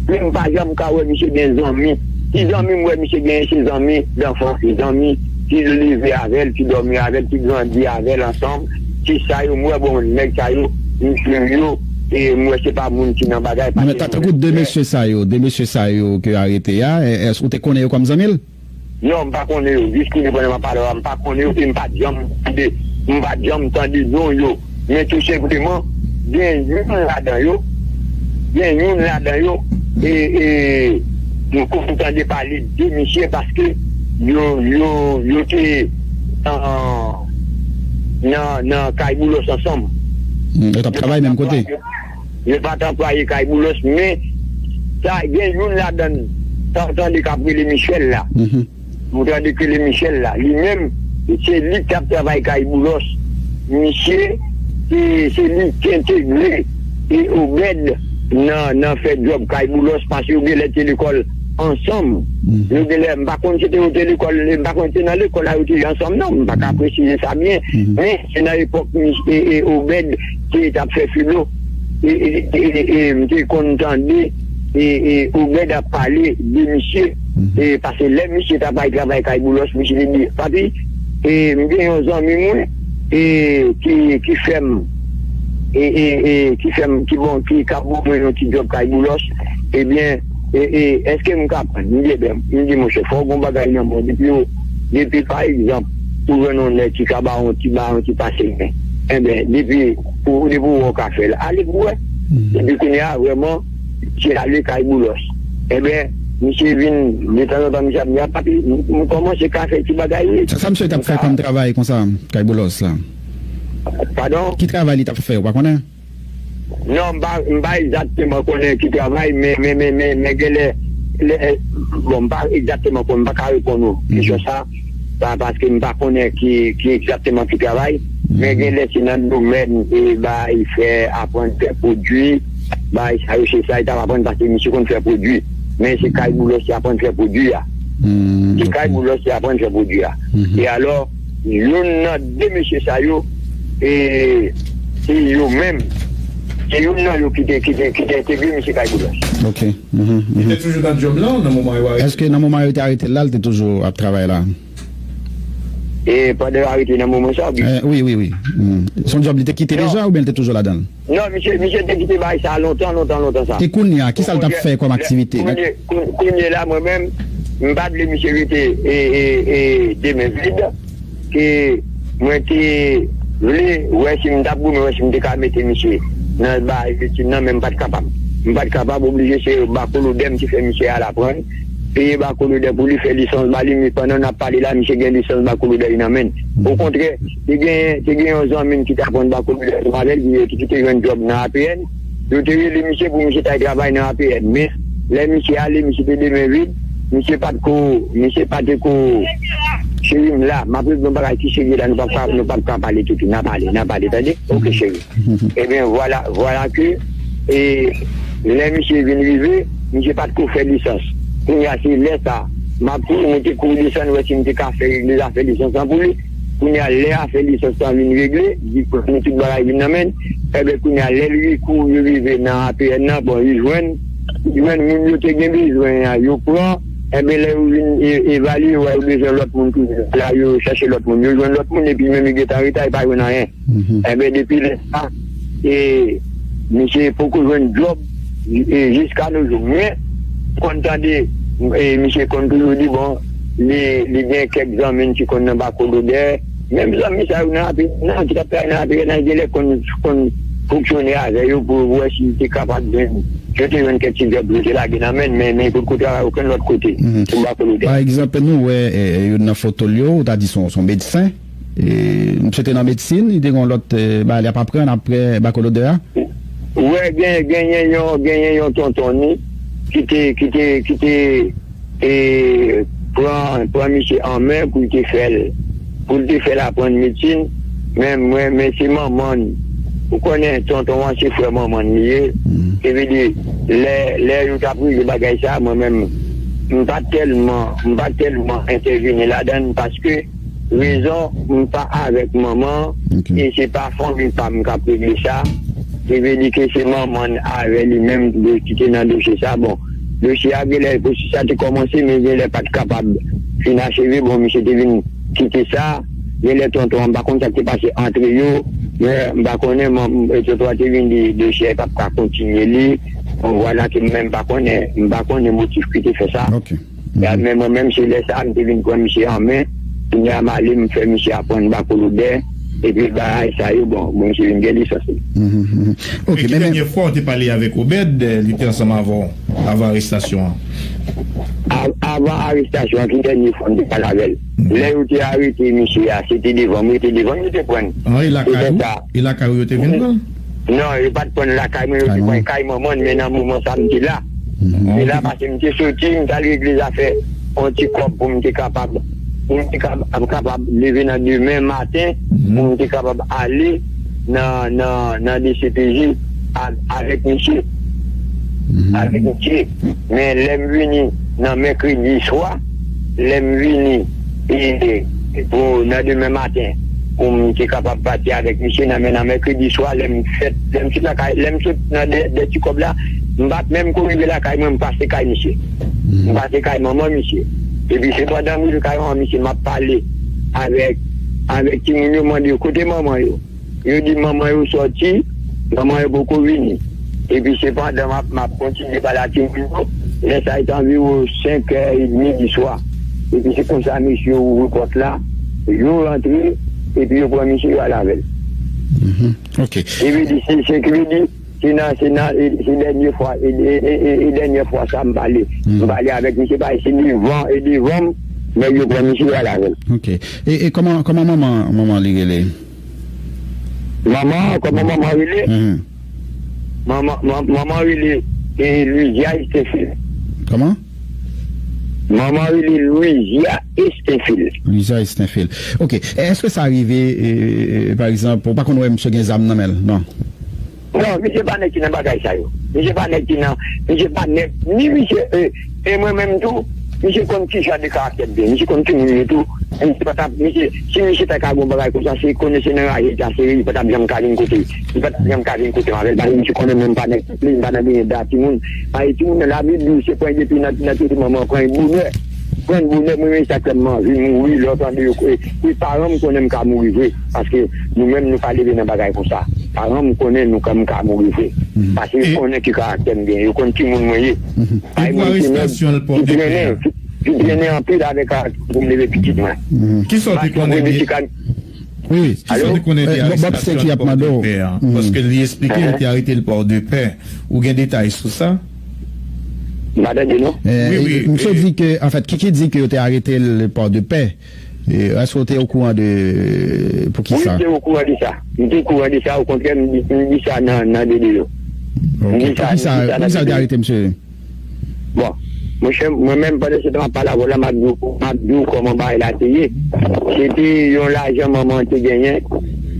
Men m pa janm ka wè misye gen zanmi. Ti zanmi m wè misye genyen, se zanmi danfans, se zanmi ki leve avè l, ki dòmi avè l, ki grandi avè l ansanm. Se sa yo m wè, bon, nèg sa yo, m swiv yo, e m wè se pa moun ki nan bagay, paske ta-, tankou de mesye sa yo, de mesye sa yo ke arete a, e, èske ou te konnen yo kòm zanmi l? Non, m pa konnen yo. Jis kounye a pandan m ap pale w la, m pa konnen yo, e m pa t janm tande, m pa t janm tande non yo. Men tou senpleman, gen youn ladan yo, gen youn ladan yo, e, e, m konn tande pale de misye paske yo, yo, yo te nan, nan, nan kay Boulos ansanm. Hmm, yo t ap travay menm kote? Yo pa t anplwaye kay Boulos, men sa, gen youn ladan, sa w tande k ap rele Michel la. Ou tande k rele Michel la. Li menm, se li k t ap travay kay Boulos. Misye, se, se li k entegre e Obed nan, nan fè djòb kay Boulos, paske yo genlè te lekòl ansanm. Yo genlè, m pa konn si te yo te lekòl, m pa konn si te nan lekòl la yo te ye ansanm, non, m pa ka presize sa byen. Men se nan epòk misye, e, e Obed te, t ap fè filo. E, e, e, e, e, m te konn tande, e, e, Obed ap pale de misye. E, paske lè misye t ap al travay kay Boulos, misye te di, "Papi, e, m gen yon zanmi mwen, e, ki, ki fè m, e, e, e, ki fè m, ki bon, ki ka ban mwen yon ti djòb kay Boulos. Ebyen, e, e, èske m ka pran?" M di, "Ebyen," m di, "monchè, fò w gen yon bagay nan men w. Depi yo, depi, pa egzanp, ou jwenn yon nèg ki ka ba w yon ti, ba w yon ti pase men. Enben, depi, ou, depi ou wè w ka fè l, ale pou w wè." Epi kounye a, vrèman, misye ale kay Boulos. Enben, misye vin, detanzantan, misye ap di, "A, papi, m, m kòmanse ka fè ti bagay, wi." Sa, sa misye t ap fè kòm travay konsa, kay Boulos la? Padon? Ki travay li t ap fè, ou pa konnen? Non, m pa, m pa egzakteman konnen ki travay, men, men, men, men, men genlè, lè, bon, m pa egzakteman konnen, m pa ka reponn ou kesyon sa, pa, paske m pa konnen ki, ki egzakteman ki travay, men genlè se nan domèn, e, bay fè, aprann fè pwodui, bay sa yo, se sa li t ap aprann, paske misye konn fè pwodui. Men se kay Boulos li aprann fè pwodui a. Se kay Boulos li aprann fè pwodui a. E alò, youn nan de mesye sa yo, e, se yo menm, se youn nan yo ki te, ki te, ki te entegre misye kay Boulos. Ok. Li te toujou nan djòb la nan moman yo arete? Èske nan moman yo te arete l la, li te toujou ap travay la? E pandan yo arete nan moman sa, wi. Eh, wi, wi, wi. Se yon djòb li te kite deja oubyen li te toujou ladan l? Non, misye, misye te kite bagay sa lontan, lontan, lontan sa. E kounye a, kisa l t ap fè kòm aktivite? Kounye, kounye, kounye la, mwen menm, m pa t vle misye rete, e, e, e, de men vid, ke mwen te vle wè si m t ap goumen, wè si m te ka mete misye nan bagay etid nan, men m pa t kapab. M pa t kapab, oblije se bakolodè m te fè misye al aprann. Peye bakolodè pou li, fè lisans ba li, men pandan n ap pale la, misye gen lisans bakolodè li nan men l. Okontrè, te gen, te gen yon zanmi m ki t aprann bakolodè ansanm avè l, ki, ki te jwenn djòb nan A P N. Yo te rele misye pou misye t al travay nan A P N. Men, lè misye ale, misye te de men vid, misye pa t ko, misye pa te ko, cheri m la, m ap regle yon bagay ki serye la, nou p ap ka, nou p ap ka pale toutou, n a pale, n a pale, tande? Ok, cheri. Ebyen, vwala, vwala ke, e, lè misye vin rive, misye pa t ko fè lisans. Kounye a, se lè sa, m ap tou, mwen te kouri desann wè si m te ka fè regle zafè lisans lan pou li. Kounye a, lè afè lisans lan vin regle, li pran tout bagay vin nan men l. Ebyen, kounye a, lè li ri-, kouri rive nan A P N nan, bon, li jwenn, li jwenn moun yo te gen bezwen an, yo pran. Ebyen, lè yo vin e-, evalye, yo wè yo bezwen lòt moun toujou. La, yo chèche lòt moun. Yo jwenn lòt moun, epi menm li gentan reta, li pa jwenn anyen. Enben, depi lè sa, e, misye poko jwenn djòb, e, jiska no jou. Men, konn tande, e, misye konn toujou di, bon, li, li gen kèk zanmi l ki konn nan bakolodè. Menm zanmi sa yo nan A P N nan, ki t ap travay nan A P N nan, genlè konn, konn fonksyone avè yo pou wè si te kapab jwenn, yo te jwenn kèk ti djòb yo te lage nan men l, men, men potko travay okenn lòt kote pou bakolodè. Pa egzanp, nou wè, e, e, youn nan foto l yo, ou ta di se yon, se yon medsen. E, misye te nan medsin, li te gen yon lòt, e, bagay li ap aprann apre bakolodè a. Wè, gen, genyen yon, genyen yon tonton ni ki te, ki te, ki te, e, pran, pran misye an men pou l te fè l, pou l te fè l aprann medsin. Men mwen, men se manman l. Ou konnen tonton an se frè manman l li ye. Se vle di, lè, lè yo t ap regle bagay sa, mwen menm, m pa tèlman, m pa tèlman entèvini ladan l paske rezon, m pa avèk manman an, e se pa fanmi pa m k ap regle sa. Se vle di ke se manman l avè li menm ki te nan dosye sa. Bon, dosye a genlè, pwosès la te kòmanse, men genlè pa t kapab fin acheve. Bon, misye te vin kite sa. Genlè tonton an, m pa konn sa k te pase antre yo. Men m pa konnen, man, e, tonton an te vin di dosye a p ap ka kontinye li. Bon, vwala ke m menm m pa konnen, m pa konnen motif ki te fè sa. Ok. Ya, men mwen menm, se lè sa a, m te vin pran misye an men. Kounye a, m ale, m fè misye aprann bakolodè. Epi bagay sa yo, bon, bon, misye vin gen lisans li. Mhm, mhm. Ok, men, men dènye fwa w te pale avèk Obed, eh, li te ansanm avè w avan arestasyon an? A-, avan arestasyon an, ki dènye fwa m te pale avè l? Lè yo te arete misye a, se te devan m, yo te devan m, yo te pran l. An, e lakay ou? E lakay ou yo te vin pran l? Non, yo pa t pran l lakay mwen, yo te pran l kay manman l, men nan moman sa a, m te la. M te la paske m te soti, m t al regle zafè yon ti kòb pou m te kapab pou m te kab- kapab leve nan demen maten, pou m te kapab ale nan, nan, nan D C P J a- avèk misye. Avèk misye. Men lè m vini nan mèkredi swa, lè m vini e, e, pou nan demen maten, pou m te kapab pati avèk misye nan, men nan mèkredi swa, lè m fèt, lè m sot lakay, lè m sot nan dè, dè ti kòb la, m pa t menm ko rive lakay mwen, m pase kay misye. M pase kay manman misye. Epi se pandan m rive kay manman misye, m ap pale avèk, avèk timoun yo, mande yo kote manman yo. Yo di manman yo sòti, manman yo poko vini. Epi se pandan m ap, m ap kontinye pale ak timoun yo, lè sa a te anviwon senk è edmi di swa. Epi se konsa mesye yo ouvri pòt la, yo rantre, epi yo pran misye yo al avè l. Mhm. Ok. Epi di, se, se ki vle di, se nan, se nan, e, se dènye fwa, e, e, e, e, e dènye fwa sa m pale. M pale avèk misye, paske se devan, e devan m, nèg yo pran misye yo al avè l. Ok. E, e kòman, kòman manman, manman li rele? Manman, kòman manman rele? Mhm. Manman, man- manman rele e, Louisia Estenfil. Kòman? Manman rele Louisia Estenfil. Louisia Estenfil. Ok. Èske sa rive, e, e, pa egzanp, ou pa konn wè misye gen zam nan men l, non? Non, misye pa nèg ki nan bagay sa yo. Misye pa nèg ki nan, misye pa nèg, ni misye, e, e mwen menm tou, misye konn ki jan de karaktè m gen. Misye konn ki moun m ye tou. Misye pa t ap, misye, si misye ta ka gen yon bagay konsa, se konnen se nan raje l ta sere, li pa t ap janm ka vin kote, li pa t ap janm ka vin kote m avè l. Paske misye konnen mwen m pa nèg, m pa nan benyen da timoun. Paske timoun nan Labib di w se pran depi nan, nan tete manman, pran bonè. Pran bonè, mwen menm sa k fè m anvi mouri, lè w tande yo, e, e paran m konnen m ka mouri vre. Paske nou menm nou pa leve nan bagay konsa. Paran m konnen nou ka, m ka mouri vre. Paske yo konnen ki karaktè m gen, yo konn ki moun mwen ye. Ay moun ki nèg ki trennen, ki, ki trennen anpil avèk karaktè pou m leve pitit mwen. Kisa w te konnen de, kisa w te konnen de arestasyon l Pòdepè a? Paske li esplike yo te arete l Pòdepè. Ou gen detay sou sa? M pa tande non. Wi, wi. Misye di ke, anfèt, Kiki di ke yo te arete l Pòdepè. E, èske w te okouran de poukisa? Wi, m te okouran de sa. M te okouran de sa, okontrè, m di, m di sa nan, nan videyo. Ok. Poukisa, poukisa yo te arete misye? Bon, monchè, mwen menm, pandan se tan m ap pale avè w la, m ap di w, m ap di w kòman bagay la te ye. Se te yon lajan manman an te genyen,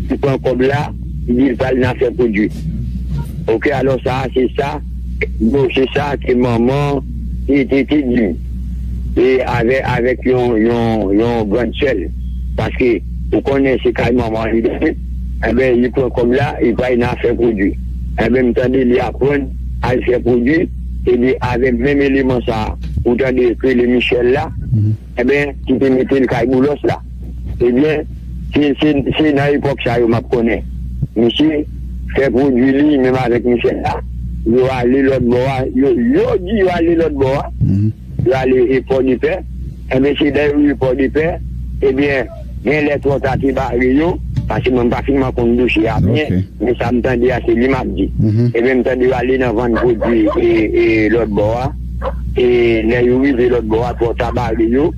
li pran kòb la, li di l pral nan afè pwodui. Ok, alò sa a, se sa, bon, se sa ke manman te, te, te di m. E avè, avèk yon, yon, yon grann sè l. Paske, ou konnen se kay manman li dòmi. Enben, li pran kòb la, li pral nan afè pwodui. Enben, m tande li aprann al fè pwodui, epi avè menm eleman sa a, ou tande yo k rele Michel la, enben, ki te mete l kay Boulos la. Ebyen, se, se, se nan epòk sa yo m ap konnen. Misye fè pwodui li menm avèk Michel la. Yo ale lòt bò a. Yo, yo di yo ale lòt bò a. Yo ale e Pòdepè. Enben, se lè yo rive Pòdepè, ebyen, gen lè twò ta te bare yo, paske mwen m pa finman konn dosye a byen, men sa m tande a, se li m ap di. Ebyen, m tande yo ale nan vann pwodui e, e lòt bò a. E lè yo rive lòt bò a, twò ta bare yo.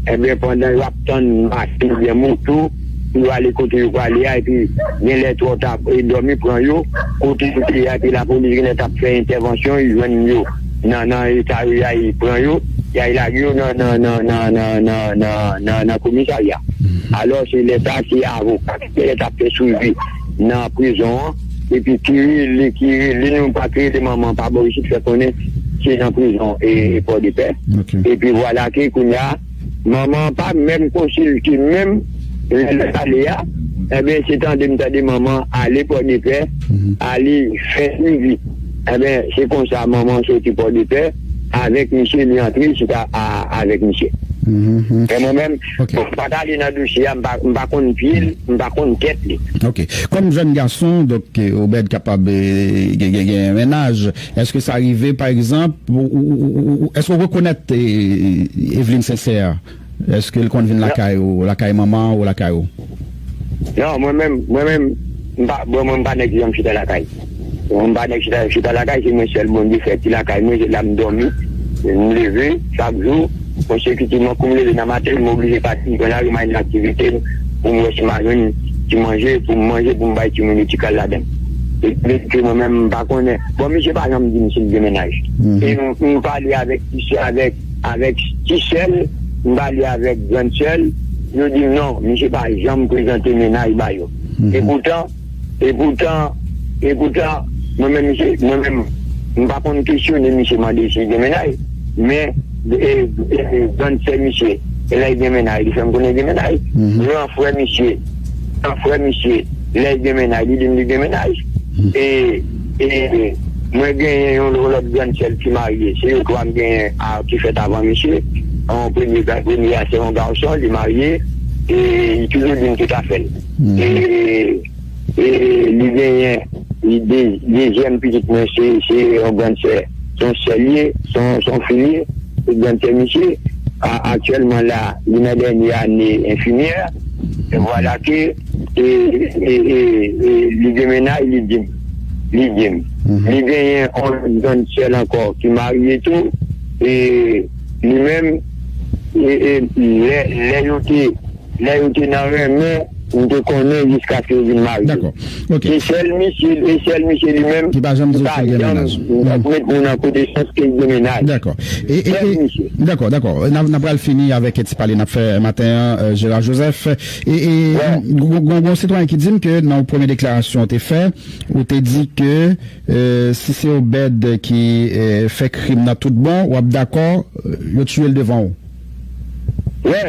Enben, pandan yo ap tann machin oubyen moto pou yo ale kote yo prale a, epi gen lè twò ta, e dòmi pran yo, kote yo te ye a, epi lapolis gen lè t ap fè entèvansyon, yo jwenn yo nan, nan eta yo ye a, yo pran yo, y al lage yo nan, nan, nan komisarya. Alò, se lè sa a, se avoka ki te t ap fè swivi nan prizon an, epi ki rele, ki rele nou, pa ki rele manman an pa bò isit, fè konnen se nan prizon e, e Pòdepè. Epi vwala ke kounye a, manman an pa menm konsilte menm lè l ale a. Enben, se tande m tande manman ale Pòdepè, ale fè swivi. Enben, se konsa manman soti Pòdepè avèk misye, li antre chita a, avèk misye. Men mwen menm, bon, m pa t ale nan dosye a, m pa, m pa konn pye l, m pa konn tèt li. Ok. Kòm jèn gason, donk, eh, Obed kapab, eh, gen, gen, gen mennaj, èske sa rive, pa egzanp, ou, ou, ou, ou, ou, èske w rekonèt, eh, Eveline Sincère? Èske l konn vin lakay ou, lakay manman ou lakay ou? Non, mwen menm, mwen menm, m pa, bon, mwen m pa nèg ki janm chita lakay. Mwen m pa nèg chita, chita lakay, se mwen sèl Bondye fè ki lakay mwen, se la m dòmi, m leve chak jou, mwen se ki ti mwen, kou m leve nan maten, m oblije pati, m pran lari, m al nan aktivite m, pou m wè si m a jwenn ti manje, pou m manje, pou m bay timoun yo ti kal ladan. E ke mwen menm, m pa konnen. Bon, misye pa janm di m si l gen mennaj. E m, m pale avèk ti sè, avèk, avèk ti sè l, m pale avèk grann sè l, Yo di m non, misye pa janm prezante mennaj ba yo. Epoutan, epoutan, epoutan, mwen menm, misye, mwen menm, m pa konn kesyone misye mande si l gen mennaj. Men, e, e, e, grann sè misye, e lè l gen mennaj, li fè m konnen l gen mennaj. Gran frè misye, gran frè misye, lè l gen mennaj, li di m li gen mennaj. E, e, mwen genyen yon lòt grann sè l ki marye. Se yo twa m genyen a, ki fèt avan misye. Yon premye, premye a se yon gason, li marye. E li toujou di m tout afè l. E, e li genyen, li de, dezyèm pitit mwen, se, se yon grann sè. Se yon sè l ye, se yon, se yon fi l ye. Se grann sè misye. A, aktyèlman la, li nan dènye ane enfimyè. E vwala ke, e, e, e, e, li gen mennaj, li di m. Li di m. Li genyen yon grann sè l ankò ki marye tou. E li menm, e, e, lè, lè yo te, lè yo te nan renmen, m te konnen jiskaske yo vin marye. Dakò. Ok. E sèl misye, e sèl misye li menm ki pa janm di w si l gen mennaj. Ki pa janm met moun an konesans ke l gen mennaj. Dakò. E, e, sèl e, misye. Dakò, dakò. N a, n a pral fini avèk ti pale n ap fè maten an, euh, Gérard Joseph. E, e, gon, gon, gon sitwayen ki di m ke nan yon premye deklarasyon w te fè, ou te di ke, euh, si se Obed ki, euh, fè krim nan tout bon, w ap dakò, euh, yo tiye l devan w. Wè,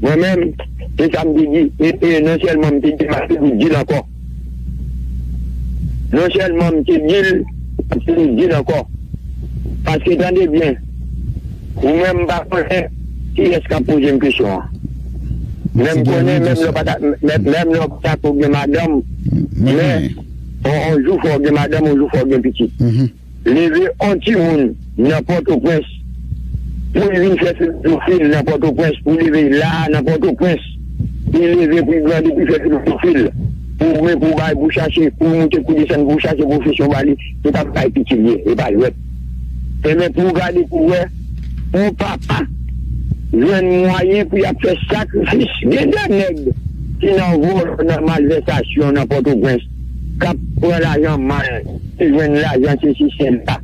mwen menm, se sa m te di. E, e non sèlman m te di, m ap toujou di l ankò. Non sèlman m te di l, m ap toujou di l ankò. Paske tande byen, ou menm m pa konnen kiyès k ap poze m kesyon an. Men m konnen, menm lè w pa ta, menm, menm lè w pa ta ko gen madanm, men on, on jou fò w gen madanm, on jou fò w gen pitit. Leve on timoun nan Pòtoprens pou l vin fè filozofil nan Pòtoprens, pou l leve la a nan Pòtoprens, pou l leve, pou l grandi, pou l fè filozofil, pou men pou bay, pou chache, pou moute, pou desann, pou chache pwofesyon ba li, se pa bay pitit li ye, e pa jwèt. Enben, pou w gade pou w wè, on papa jwenn mwayen pou y ap fè sakrifis. Gen de nèg ki nan vòlò, nan malvèsasyon nan Pòtoprens, k ap pran lajan mal, ki jwenn lajan sesi sela,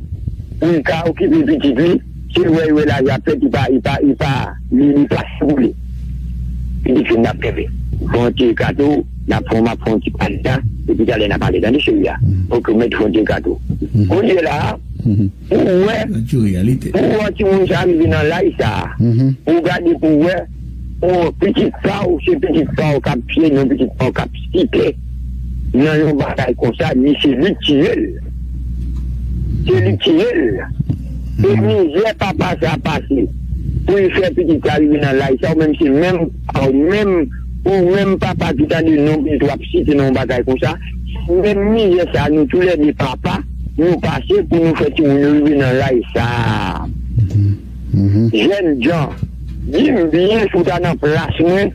pou l ka okipe pitit li, se wè, wè lajan ap fèt, li pa, li pa, li pa, li, li pa sipole. Pitit fi m n ap kenbe. Fè yon ti kato, n ap fè, m ap fè yon ti pale la, epi talè n a pale. Tande cheri a. Ok, mèt fè yon ti kato. Kounye la a, pou w wè, pou w wè timoun sa a rive nan laj sa a, pou w gade pou w wè, o, pitit pa w, se pitit pa w k ap pye, non, pitit pa w k ap site nan yon bagay konsa, ni se li k tiye l. Se li k tiye l. E mizè papa sa a pase pou l fè pitit sa a rive nan laj sa a, ou menm se menm pa w, menm, ou menm papa ki tande non pitit w ap site nan yon bagay konsa, se menm mizè sa a, nou toulède papa, nou pase pou nou fè timoun yo rive nan laj sa a. Jèn jan, di m byen si w ta nan plas mwen,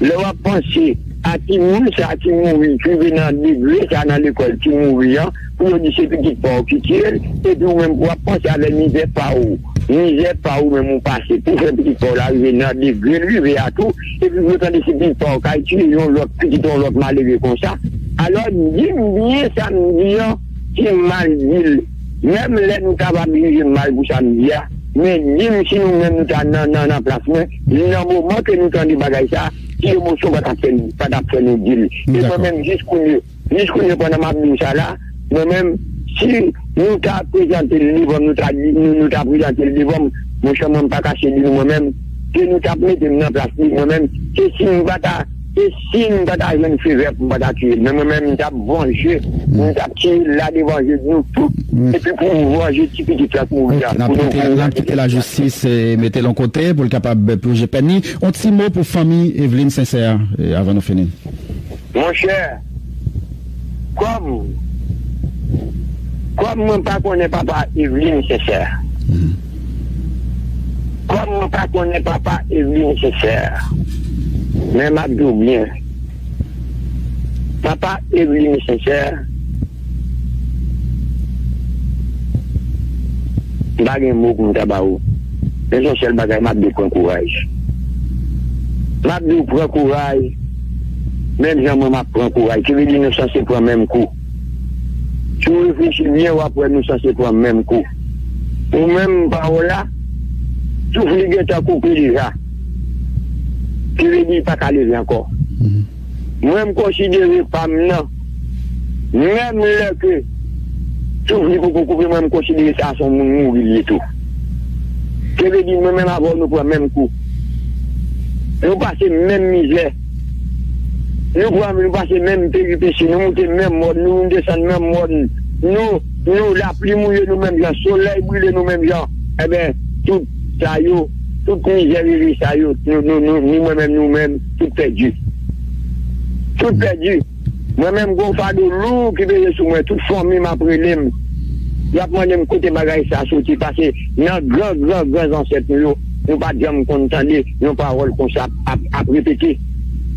lè w ap panse a timoun sa a ki mouri, ki rive nan degre sa a nan lekòl, ki mouri an, pou yo di se pitit pa w ki tiye l, epi ou menm pou w ap panse avèk mizè pa w, mizè pa w menm ou pase, pou fè pitit pa w la rive nan degre l rive a tou, epi pou yo tande se pitit pa w k al tiye yon lòt pitit yon lòt malere konsa. Alò, di m byen sa m di an, ki mal di l. Menm lè nou kapab jije m mal pou sa m di a, men di m si nou menm nou ta nan, nan, nan plas mwen, nan moman ke nou tande bagay sa, ki emosyon pa t ap fè, pa t ap fè nou di l. E mwen menm, jis kounye, jis kounye pandan m ap di w sa la, mwen menm, si nou ta prezante l devan m, nou ta di, nou, nou ta prezante l devan m, monchè, mwen m pa kache di nou mwen menm, ke nou t ap mete m nan plas li, mwen menm, ke si m pa ta, ke si m pa ta jwenn favè pou m pa ta tiye l. Men mwen menm, m t ap vanje, m t ap tiye l la devan je nou tout, epi pou vanje ti pitit la k mouri a. N ap kite, n ap kite lajistis, eh, mete l yon kote pou l kapab plonje pèn li. Yon ti mo pou fanmi Evelyne Sincère, eh, avan nou fini. Monchè, kòm, kòm mwen pa konnen papa Evelyne Sincère, kòm mwen pa konnen papa Evelyne Sincère, men m ap di w byen, papa Evelyne Sincère, m pa gen mo pou m ta ba ou. Men se yon sèl bagay, m ap di w pran kouraj. M ap di w pran kouraj, menm jan mwen m ap pran kouraj. Ki vle di nou sanse pran menm kou. Si w reflechi byen, w ap wè nou sanse pran menm kou. Ou menm, pa w la, souf li gentan koupe deja. Ki vle di li pa ka leve ankò. Mwen, m konsidere pa m nan, menm lè ke souf li poko koupe, mwen, m konsidere sa se yon moun mouri li ye tou. Ki vle di mwen menm avè w, nou pran menm kou. Nou pase menm mizè. Nou pran, nou pase menm peripesi. Nou moute menm mòn, nou desann menm mòn. Nou, nou lapli mouye nou menm jan, solèy brile nou menm jan. Enben, tout sa yo, tout mizè reve sa yo, nou, nou, nou, nou, mwen menm, nou menm, tout pèdi. Tout pèdi. Mwen menm, gon fado lou ki peze sou mwen. Tout fanmi m ap rele m. Y ap mande m kote bagay sa soti. Pase nan gran, gran, gran zansèt nou yo, nou pa t janm konn tande yon pawòl konsa ap, ap, ap repete.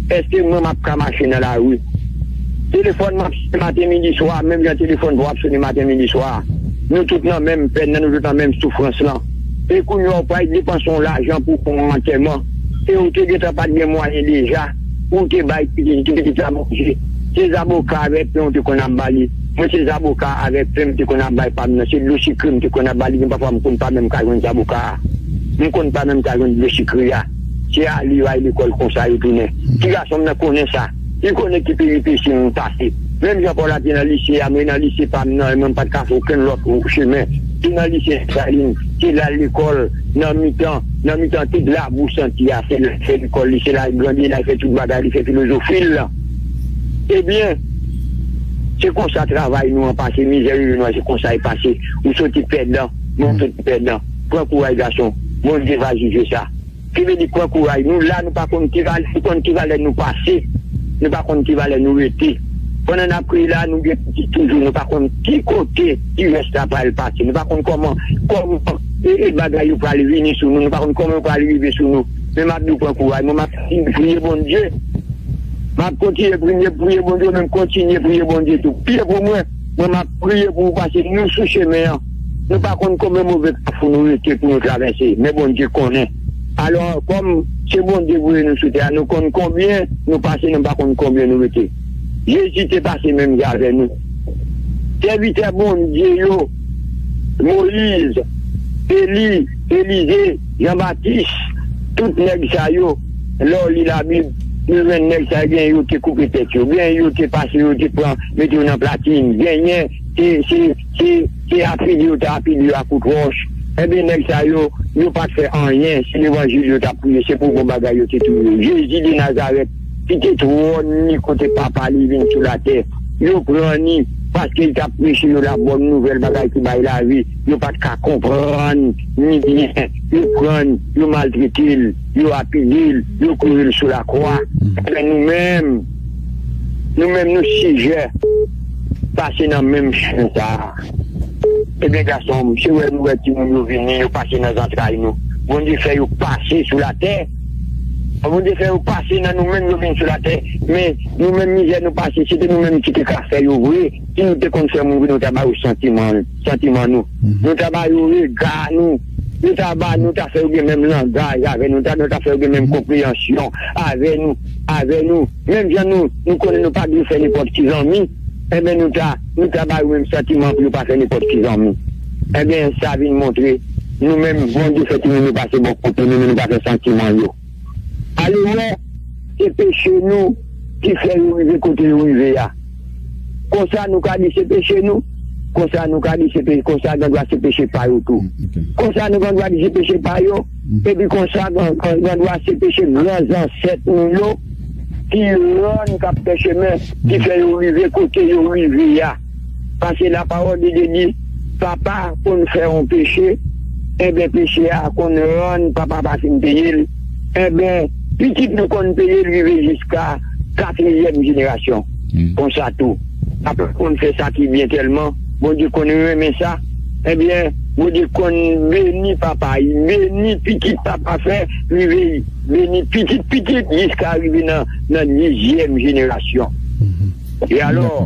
Èske mwen m ap ka mache nan lari? Telefòn m ap sone maten, midi, swa, menm jan telefòn pa w ap sone maten, midi, swa. Nou tout nan menm pèn nan, nou tout nan menm soufrans lan. E kounye a, w pral depanse yon lajan pou fè yon antèman. E ou te gentan pa t gen mwayen deja pou w te bay pitit, pitit la manje. Se zaboka avèk pen w te konn ap ba li. Mwen, se zaboka avèk pen m te konn ap bay pa m nan. Se dlo sikre m te konn ap ba li. Gen pafwa m konn pa menm ka jwenn zaboka a. M konn pa menm ka jwenn dlo sikre a. Se ale yo al lekòl konsa yo tounen. Ti gason m nan konnen sa. Li konnen ki peripesi m pase. Menm jan Paul la te nan lise a, mwen nan lise pa m nan, mwen m pa t ka fè okenn lòt chemen. Se nan lise Desalin, se la l lekòl, nan mitan, nan mitan tout labou santi a, se la l fè lekòl li, se la l grandi, la l fè tout bagay, li fè filozofi l lan. Ebyen, se konsa travay nou an pase, mizè rive nou an, se konsa l pase. Ou soti pèdan, mwen soti pèdan. Pran kouraj gason, Bondye va jije sa. Ki vle di pran kouraj. Nou la, nou pa konn ki valè, nou konn ki valè nou pase. Nou pa konn ki valè nou rete. Pandan n ap kriye la, nou gen pitit toujou. Nou pa konn ki kote ti rès la pral pase. Nou pa konn kòman, kòman e, e bagay yo pral vini sou nou. Nou pa konn kòman yo pral rive sou nou. Men m ap di w pran kouraj. Mwen, m ap kontinye priye Bondye. M ap kontinye priye, priye Bondye. Ou menm kontinye priye Bondye tou. Priye pou mwen. Mwen, m ap priye pou ou pase nou sou chemen an. Nou pa konn konbyen move kafou nou rete pou nou travèse, men Bondye konnen. Alò, kòm se Bondye voye nou sou tè a, nou konn konbyen nou pase, nou pa konn konbyen nou rete. Jezi te pase menm jan avè nou. Sèvitè Bondye yo, Moyiz, Eli, Elize, Jan Batis, tout nèg sa yo, lè w li Labib, nou jwenn nèg sa yo, genyen yo te koupe tèt yo, genyen yo te pase yo, te pran, mete yo nan platin, genyen se, se, se, se apili yo te apili yo ak kout wòch. Enben, nèg sa yo, yo pa t fè anyen, se levanjil yo t ap priye, se pou bon bagay yo te touye yo. Jezi de Nazarèt, kite twòn li kote papa li vin sou latè. Yo pran li, paske li t ap preche yo la bòn nouvèl bagay ki bay lavi. Yo pa t ka konprann ni byen. Yo pran l, yo maltrete l, yo apile l, yo kouri l sou lakwa. Enben, nou menm, nou menm, nou sijè pase nan menm chemen sa a. Ebyen, gason m, se wè nou wè timoun yo vini, yo pase nan zantray nou. Bondye fè yo pase sou latè. Bondye fè yo pase nan nou menm, yo vin sou latè. Men, nou menm, mizè nou pase, se te nou menm ki te ka fè yo vre. Si nou te konn fè moun vre, nou ta ba yo santiman, santiman nou. Nou ta ba yo rega nou. Nou ta ba, nou ta fè yo gen menm langaj avè nou. Ta, nou ta fè yo gen menm konpreyansyon avè nou, avè nou. Menm jan nou, nou konnen nou pa dwe fè nenpòt ki zanmi, enben, nou ta, nou ta ba yo menm santiman pou yo pa fè nenpòt ki zanmi. Enben, sa vin montre, nou menm, Bondye fè timoun yo pase bò kote nou, men nou pa fè santiman yo. Ale wè, se peche nou ki fè yo rive kote yo rive a. Konsa nou ka di se peche nou, konsa nou ka di se peche, konsa gen dwa se peche pa yo tou. Konsa nou gen dwa di se peche pa yo, epi konsa gen, gen, gen dwa se peche gran zansèt nou yo, ki rann k ap fè chemen, ki fè yo rive kote yo rive a. Paske lapawòl de Dye di, papa konn fè yon peche, enben, peche a konn rann papa pa fin peye l, enben, pitit nou konn peye l rive jiska katriyèm jenerasyon. Konsa tou, papa konn fè sa ki byen tèlman, Bondye konn renmen sa, enben, Bondye konn beni papa, beni pitit papa fè, rive beni pitit pitit, jiska rive nan, nan dizyèm jenerasyon. E alò,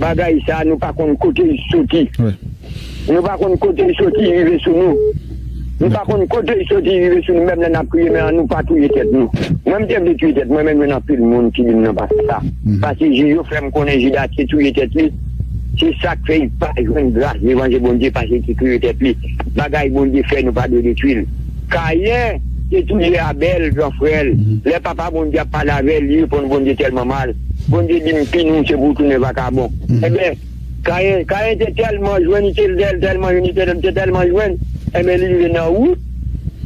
bagay sa, nou pa konn kote l soti. Nou pa konn kote l soti rive sou nou. Nou pa konn kote l soti rive sou nou, menm lè n ap kriye, men an nou pa touye tèt nou. Mwen, m te vle touye tèt mwen, men m jwenn anpil moun ki di m non, pa fè sa. Paske jij yo fè m konnen Jidas te touye tèt li. Se sa k fè li pa jwenn gras devan je Bondye, paske li te touye tèt li. Bagay Bondye fè, nou pa dwe detwi l. Kayen te touye Abèl, gran frè l. Lè papa Bondye ap pale avè l, li reponn Bondye tèlman mal. Bondye di m, "Pini w, se pou w tounen vakabon." Ebyen, Kayen, Kayen te tèlman jwenn, li te tèl-, tèlman jwenn, li te, te tèlman jwenn, ebyen, li rive nan wout,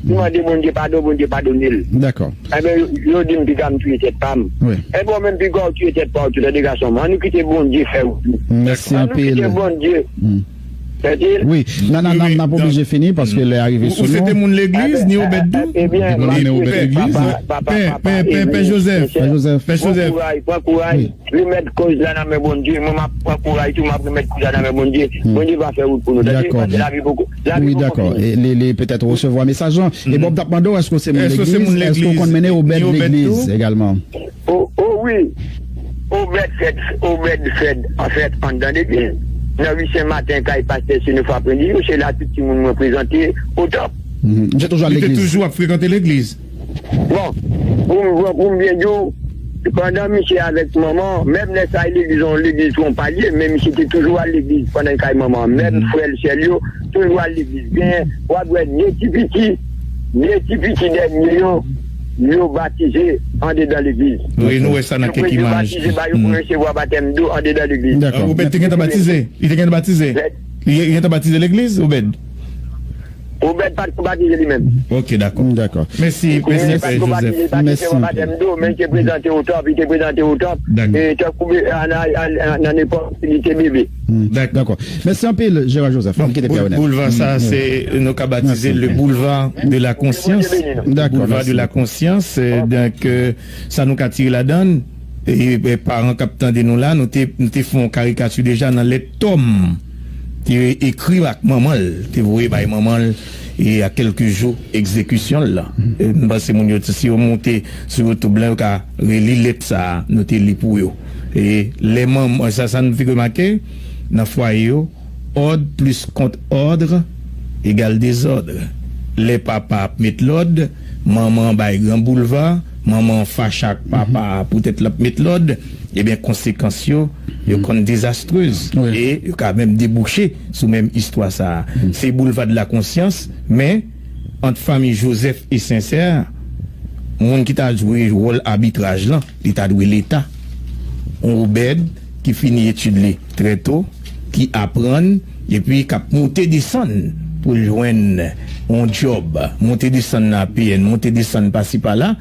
li mande Bondye padon, Bondye padone l. Dakò. Ebyen, yo, yo di m, "Piga m touye tèt pa m." Wi. Ebyen, ou menm, piga w touye tèt pa w tou, tande gason m. Ann nou kite Bondye fè wout li. Mèsi anpil. Ann nou kite Bondye. Wi, n a, n a, n a, n ap oblije fini paske lè a rive sou nou. Ou se te moun legliz, ni Obèd tou? Ebyen, Obèd legliz? Pè, pè, pè, pè Jozèf. Pè Jozèf. Pè Jozèf. Pran kouraj, pran kouraj. Remèt koz la nan men Bondye. Mwen, m ap pran kouraj tou, m ap remèt koz la nan men Bondye. Bondye va fè wout pou nou. Tande, pase lavi poko. Lavi poko fini. Wi, dakò. E li, li petèt resevwa mesaj lan. E Bob t ap mande w, èske w se moun legliz? Èske w konn mennen Obèd legliz egalman? O, o wi. Obèd fèt, Obèd fèt, anfèt, anndan legliz. Nan wi sen maten, kay pastè Senofwa Prendi, se la tout timoun mwen prezante o top. Li te toujou ap frekante legliz. Bon, pou m, pou m byen di w, pandan misye avèk manman, menm lè sa, legliz, yon legliz twonpalye, men misye te toujou al legliz pandan l kay manman. Menm frè l, sè l yo, toujou al legliz. Gen, w ap wè de ti piti, de ti piti dènye yo, yo batize andedan legliz. Wi, nou wè sa nan kèk imaj. Yo batize, ba yo pou resevwa batèm dlo andedan legliz. Dakò. Obèd te gentan batize? Li te gentan batize? Li, li gentan batize legliz, Obèd? Obèd pa t ko batize li menm. Ok, dakò. Dakò. Mèsi, mèsi, Pè Jozèf. Mèsi anpil. Batèm dlo, men li te prezante o top, li te prezante o top. Dakò. E tankou, a, nan, a, a, nan epòk, li te bebe. Dakò. Mèsi anpil, Jera Jozèf. N ap kite Pè Wonèl. Boulva sa, se, nou ka batize le boulevard de la conscience. Dakò, mèsi. Boulevard de la conscience, euh, donk, euh, sa nou ka tire ladan l, e, e, paran k ap tande nou la, nou te, nou te fè yon karikati deja nan lèt Tòm te ekri ak manman l, te voye bay manman l, e a kèlke jou egzekisyon l lan. E m panse moun yo, si yo monte sou YouTube lan, yo ka reli lèt sa a, nou te li pou yo. E lè manman, sa, sa nou te remake, nan fwaye yo, òd plis kont òd egal dezòd. Lè papa ap met lòd, manman bay gran boulva, manman fache ak papa poutèt l ap met lòd, ebyen, konsekans yo, yo konn dezastrez. Wi. E yo ka menm debouche sou menm istwa sa a. Se boulva de la konsyans, men ant fanmi Jozèf e Sensè, moun ki ta jwe wòl abitraj lan, li ta dwe Leta. Yon Obèd ki fini etid li trè to, ki aprann, epi k ap monte desann pou l jwenn yon djòb, monte desann nan A P N, monte desann pasi pala,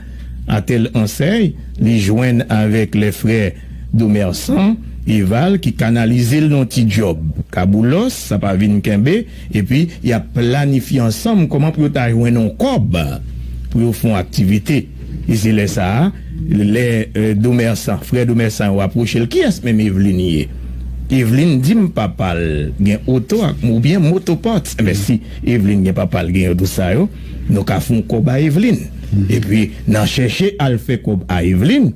atèl ansèy, li jwenn avèk lè frè Domersan Eval ki kanalize l nan ti djòb kaboulos, sa pa vin kenbe, epi y ap planifye ansanm kòman pou yo ta jwenn yon kòb pou yo fè yon aktivite. E se lè sa a, lè, euh, Domersan, frè Domersan yo apwoche l, "Kiyès menm Evelyn ye?" Evelyn di m papa l gen oto ak, oubyen moto parts. Mèsi, Evelyn gen papa l gen yo, tout sa yo. Nou ka fè yon kòb a Evelyn. Epi, nan chèche al fè kòb a Evelyn,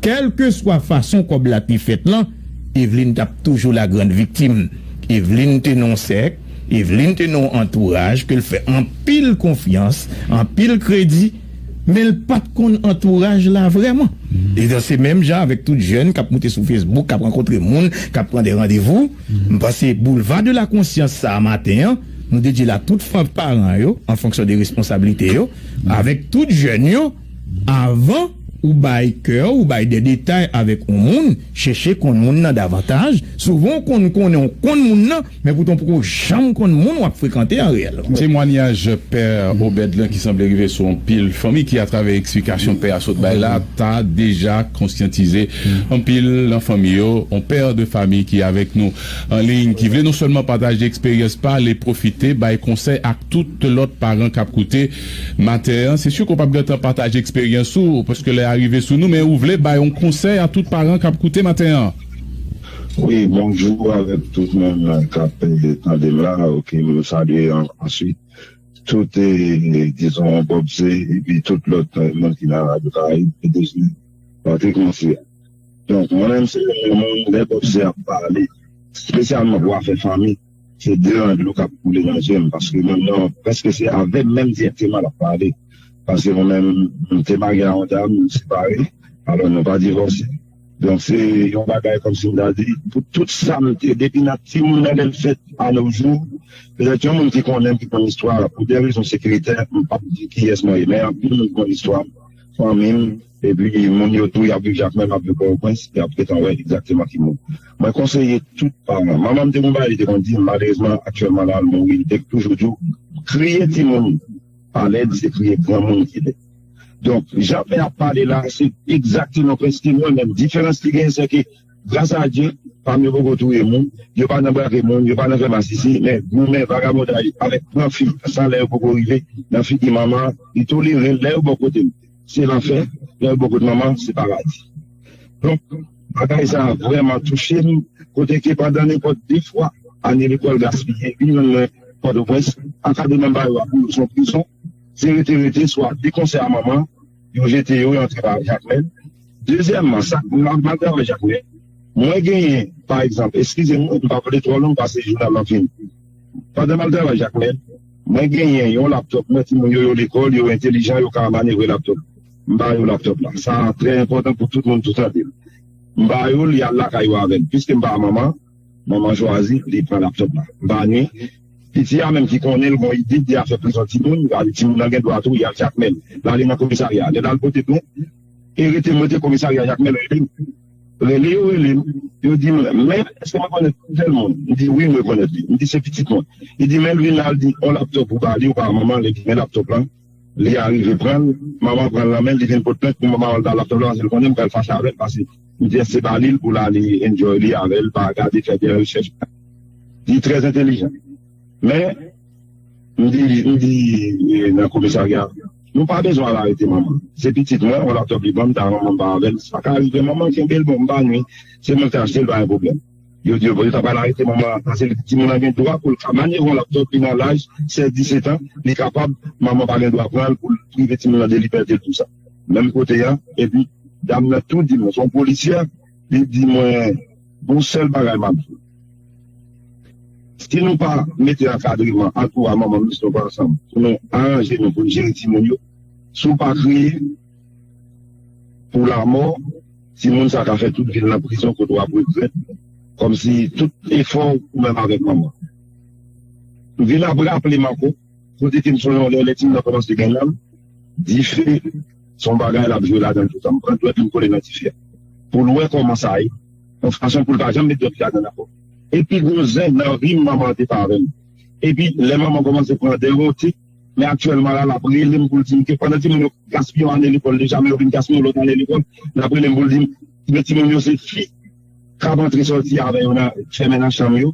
kèlkeswa fason kòb la te fèt lan, Evelyn t ap toujou la grande victime. Evelyn te nan yon sèk, Evelyn te nan yon antouraj ke l fè anpil konfyans, anpil kredi, men l pa t konn antouraj la vrèman. E dan se menm jan avèk tout jèn k ap moute sou Facebook, k ap rankontre moun, k ap pran de randevou, m panse boulva de la konsyans sa a maten an, nou te di l a tout fan, paran yo, an fonksyon de responsablite yo, avèk tout jèn yo, avan ou bay kè w, ou bay de detay avèk yon moun, chèche konn moun nan davantaj. Souvan, w konn konnen w konn moun nan, men poutan w poko janm konn moun w ap frekante an reyèlman. Temwayaj Pè Obèd lan ki sanble rive sou anpil fanmi ki, atravè eksplikasyon Pè a sot bay la, ta deja konsyantize anpil nan fanmi yo. On pè de fanmi ki avèk nou an liy, ki vle non sèlman pataje eksperyans pa li, pwofite bay konsèy ak tout lòt paran k ap koute maten an. Se si ke w p ap gentan pataje eksperyans ou, paske lè a rive sou nou, men ou vle bay yon konsèy a tout paran k ap koute maten an. Wi, bonjou avèk tout moun k ap, eh, tande m la. Ok, m salye an-, answit tout, eh, dizon, Bob Z, epi tout lòt, eh, moun ki nan Radyo Karayib, P D G, Patrick Monsi. Donk, mwen menm, se yon moun, lè Bob Z ap pale, espesyalman pou afè fanmi, se de an dlo k ap koule nan je m, paske mwen menm, prèske se avè m menm dirèkteman l ap pale. Paske mwen menm, m te marye a yon dam, nou separe, alò nou pa divòse. Donk, se yon bagay kòmsi m ta di, pou tout sa m te, depi nan timoun nan lè l fèt a nos jours, petèt yon moun ki konnen m, ki konn istwa, pou de rezon sekiritè, m p ap di kiyès mwen ye, men anpil moun konn istwa m, fanmi m, epi moun yo tou, y ap viv Jakmèl, m ap viv Pòtoprens, y ap gentan wè egzakteman ki moun. Mwen konseye tout paran. Manman m te gon bagay, li te konn di m, malerezman, aktyèlman la, l mouri, li te toujou di w, kriye timoun pa lèd, se kriye granmoun ki lèd. Donk, jan pè ap pale la, se egzakteman prèske mwen menm. Diferans ki genyen, se ke, gras a Dye, pa m yo poko touye moun, yo pa nan brake moun, yo pa nan fè masisi, men goumen, vagabondaj avèk pran fi san lè yo poko rive nan figi manman, li tolere l lè yo bò kote m. Se lanfè, lè yo bò kote manman, se paradi. Donk, bagay sa a vrèman touche m, kote ke pandan nenpòt de fwa, ane lekòl gaspiye, vin jwenn mwen Pòtoprens, ankadreman m ba yo a pou yo se yon prizon, se rete rete, swa de konsè a manman, yo jete yo, yo antre pa Jakmèl. Dezyèmman, sa, m ap mal travay Jakmèl, mwen genyen, pa egzanp, eskize m, m pa vle twò long pase jounal lan fini. Pandan m al travay Jakmèl, mwen genyen yon laptòp, mwen timoun yo, yo lekòl, yo entelijan, yo ka manevre laptòp. M ba yo laptòp la. Sa trè enpòtan pou tout moun tou tande l. M ba yo l, y al lakay yo avè l. Piske m pa manman, manman chwazi, li pran laptòp la. M pa ni piti a menm ki konnen l, gon ide de afè prizon timoun, li di timoun nan gen dwa tou, y al Jakmèl. L ale nan komisarya. Lè l al pote plent, e rete m rete komisarya Jakmèl rele m. Rele yo rele m, yo di m, men, èske mwen konèt tèl moun? M di, wi, m rekonèt li. M di, se pitit mwen. Li di, men l vin la, l di, on laptòp ou ba li, ou pa manman, li di, men laptòp lan. Li arive pran l, manman pran l nan men l, li vin pot plent pou manman al ba laptòp lan, paske l konnen m pral fache avè l, paske m di, se ba li l pou l ale enjoy li avè l, pa gade fè de rechèch. Li trè entelijan. Men, m di, m di, e, nan komisarya, nou pa bezwen al arete manman. Se pitit mwen, on laptòp li ban m, ta manman m pa avè l. Sa ka rive, manman kenbe l, bon, m pa nwi. Se mwen ki te achte l, pa gen pwoblèm. Yo di yo, yo ta pral arete manman an, paske li, timoun nan gen dwa pou l ka manevre on laptòp, li nan laj sèz, disèt an, li kapab, manman pa gen dwa pran l pou l prive timoun nan de libète l, tou sa. Menm kote a, epi dam nan tou di mwen, se yon polisyè, li di mwen, gon sèl bagay m ap di w. Si nou pa mete ankadreman, an tou a manman m, nou pa ansanm, pou nou aranje nou, pou n jere timoun yo, si w pa kriye, pou lanmò, timoun sa ka fè tout vi l nan prizon kote w ap regrèt, kòmsi tout efò w menm avèk manman. M vin ap raple m ankò, kote ke m sonje yon lè, lè timoun nan kòmanse gen nanm, dife, se yon bagay l ap jwe ladan l toutan. M pran dwèt li, m kole nan dife a. Pou l wè kòman sa ye, yon fason pou l pa janm met dwèt li ladan l ankò. Epi gon zen nan ri m manman an te fè avè m. Epi lè manman kòmanse pran dèwonte, men aktyèlman la, l ap rele m pou l di m ke pandan timoun yo gaspiye yon ane lekòl deja, men yo vin gaspiye yon lòt ane lekòl, l ap rele m pou l di m, men timoun yo se fi k ap antre sòti avè yo nan, fèmen nan chanm yo.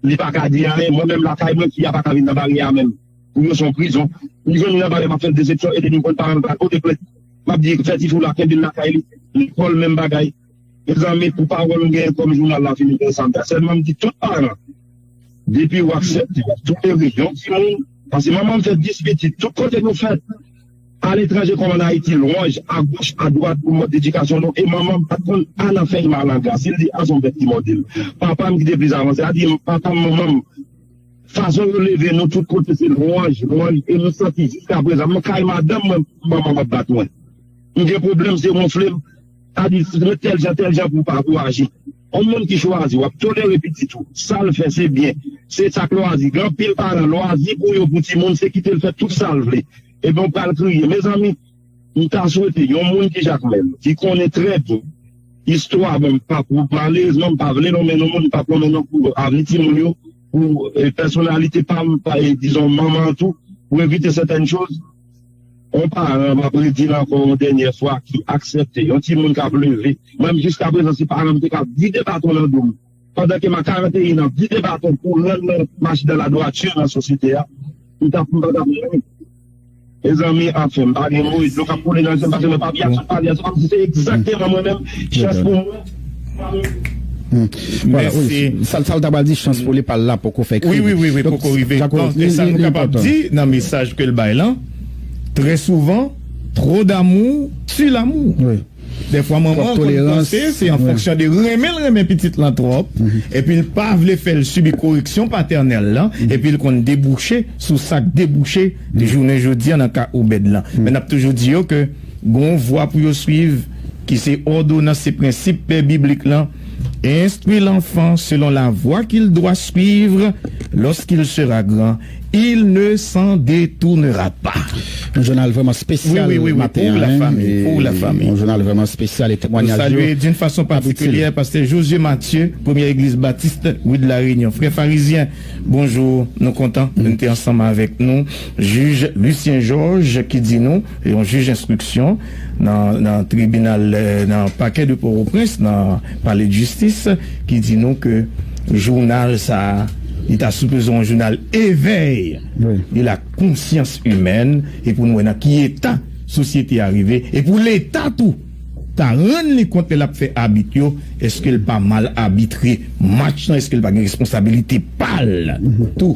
Li pa ka di anyen. Mwen menm lakay mwen, fi a pa ka vin nan baryè a menm. Pou yo se yon prizon. Li jwenn li nan baryè, m ap fè l desepsyon, e depi m konn paran l pral pote plent. M ap di, fè tifi w la, kenbe l lakay li. Lekòl, menm bagay. Mezanmi, pou pawòl m genyen kòm jounal la fini konsa, m pèsènman, m di tout paran, depi w aksepte, w ap tolere yon timoun, paske manman m fè dis pitit, tout kote nou fèt, aletranje kòm ann Ayiti, lwanj, agoch, adwat, pou mòd edikasyon nou, e manman m pa t konn a nan fèy malanga, si l di a, se yon bèt ki mòde l. Papa m ki te plis avanse a di, papa m, manman m, fason yo leve nou tout kote se lwanj, lwanj, e nou santi jiskaprezan. Mwen kay madanm mwen, manman m ap bat mwen. M gen pwoblèm, se wonfle m. Sa di, se tèl jan, tèl jan pou w pa, pou w aji. Yon moun ki chwazi, w ap tolere pitit ou. Sa l fè, se byen. Se sa k lwazi. Gen anpil paran, lwazi pou yo, pou timoun, se kite l fè tout sa l vle. Ebyen, w pral kriye. Mezanmi, m ta swete yon moun ki Jakmèl, ki konnen trè byen istwa, bon, m pa pou, malerezman, m pa vle nonmen non moun, m p ap nonmen non pou avni timoun yo, pou, e, pèsonalite pa m, pa, e, dizon, manman an tou, pou evite sètèn choz. Yon paran, m ap redi l ankò yon dènyè fwa, ki aksepte yon timoun k ap leve. Mwen menm, jiskaprezan, si paran m te ka vide baton nan do m, pandan ke m a karant e en an, vide baton pou rann nan, mache dans la droiture nan sosyete a, m t ap, m pa t ap mouri. Mezanmi, anfen, m pa gen mo, dlo k ap koule nan je m, paske mwen pa byen sot pale a, se kòmsi se egzakteman mwen menm, chans pou mwen. Vwala, wi, sa l ta pral di, chans pou li pa la, poko fè kri. Wi, wi, wi, wi, poko rive. Donk, e sa nou kapab di nan mesaj ke l bay lan, trè souvan, trop d'amour tue l'amour. Dèfwa manman an konn panse se an fonksyon de renmen l renmen pitit lan twòp, epi l pa vle fè l sibi koreksyon patènèl lan, epi l konn debouche sou sa k debouche jounen jodi a nan ka Obèd lan. Men n ap toujou di yo ke gon vwa pou yo swiv, ki se òdonans e prensip biblik lan, instruis l'enfant selon la voie qu'il doit suivre, lorsqu'il sera grand, il ne s'en détournera pas. Yon jounal vrèman espesyal maten an. Pou la fanmi, pou la fanmi. Yon jounal vrèman espesyal e temwanyaj yo. Salye d'une façon particulière pastè Josué Mathieu, premyè egliz batiste Rue de la Réunion. Frè Farizyen, bonjou, nou kontan nou te ansanm avèk nou. Jij Lucien Georges ki di nou, yon jij enstriksyon nan, nan tribinal, nan pakè de Pòtoprens, nan palè de jistis, ki di nou ke jounal sa a, li ta sipoze yon jounal evèy de la konsyans imèn, e pou nou wè nan ki eta sosyete a rive, e pou Leta tou ta rann li kont lè l ap fè abit yo, èske l pa mal abitre match lan, èske l pa gen responsabilite pa l tou?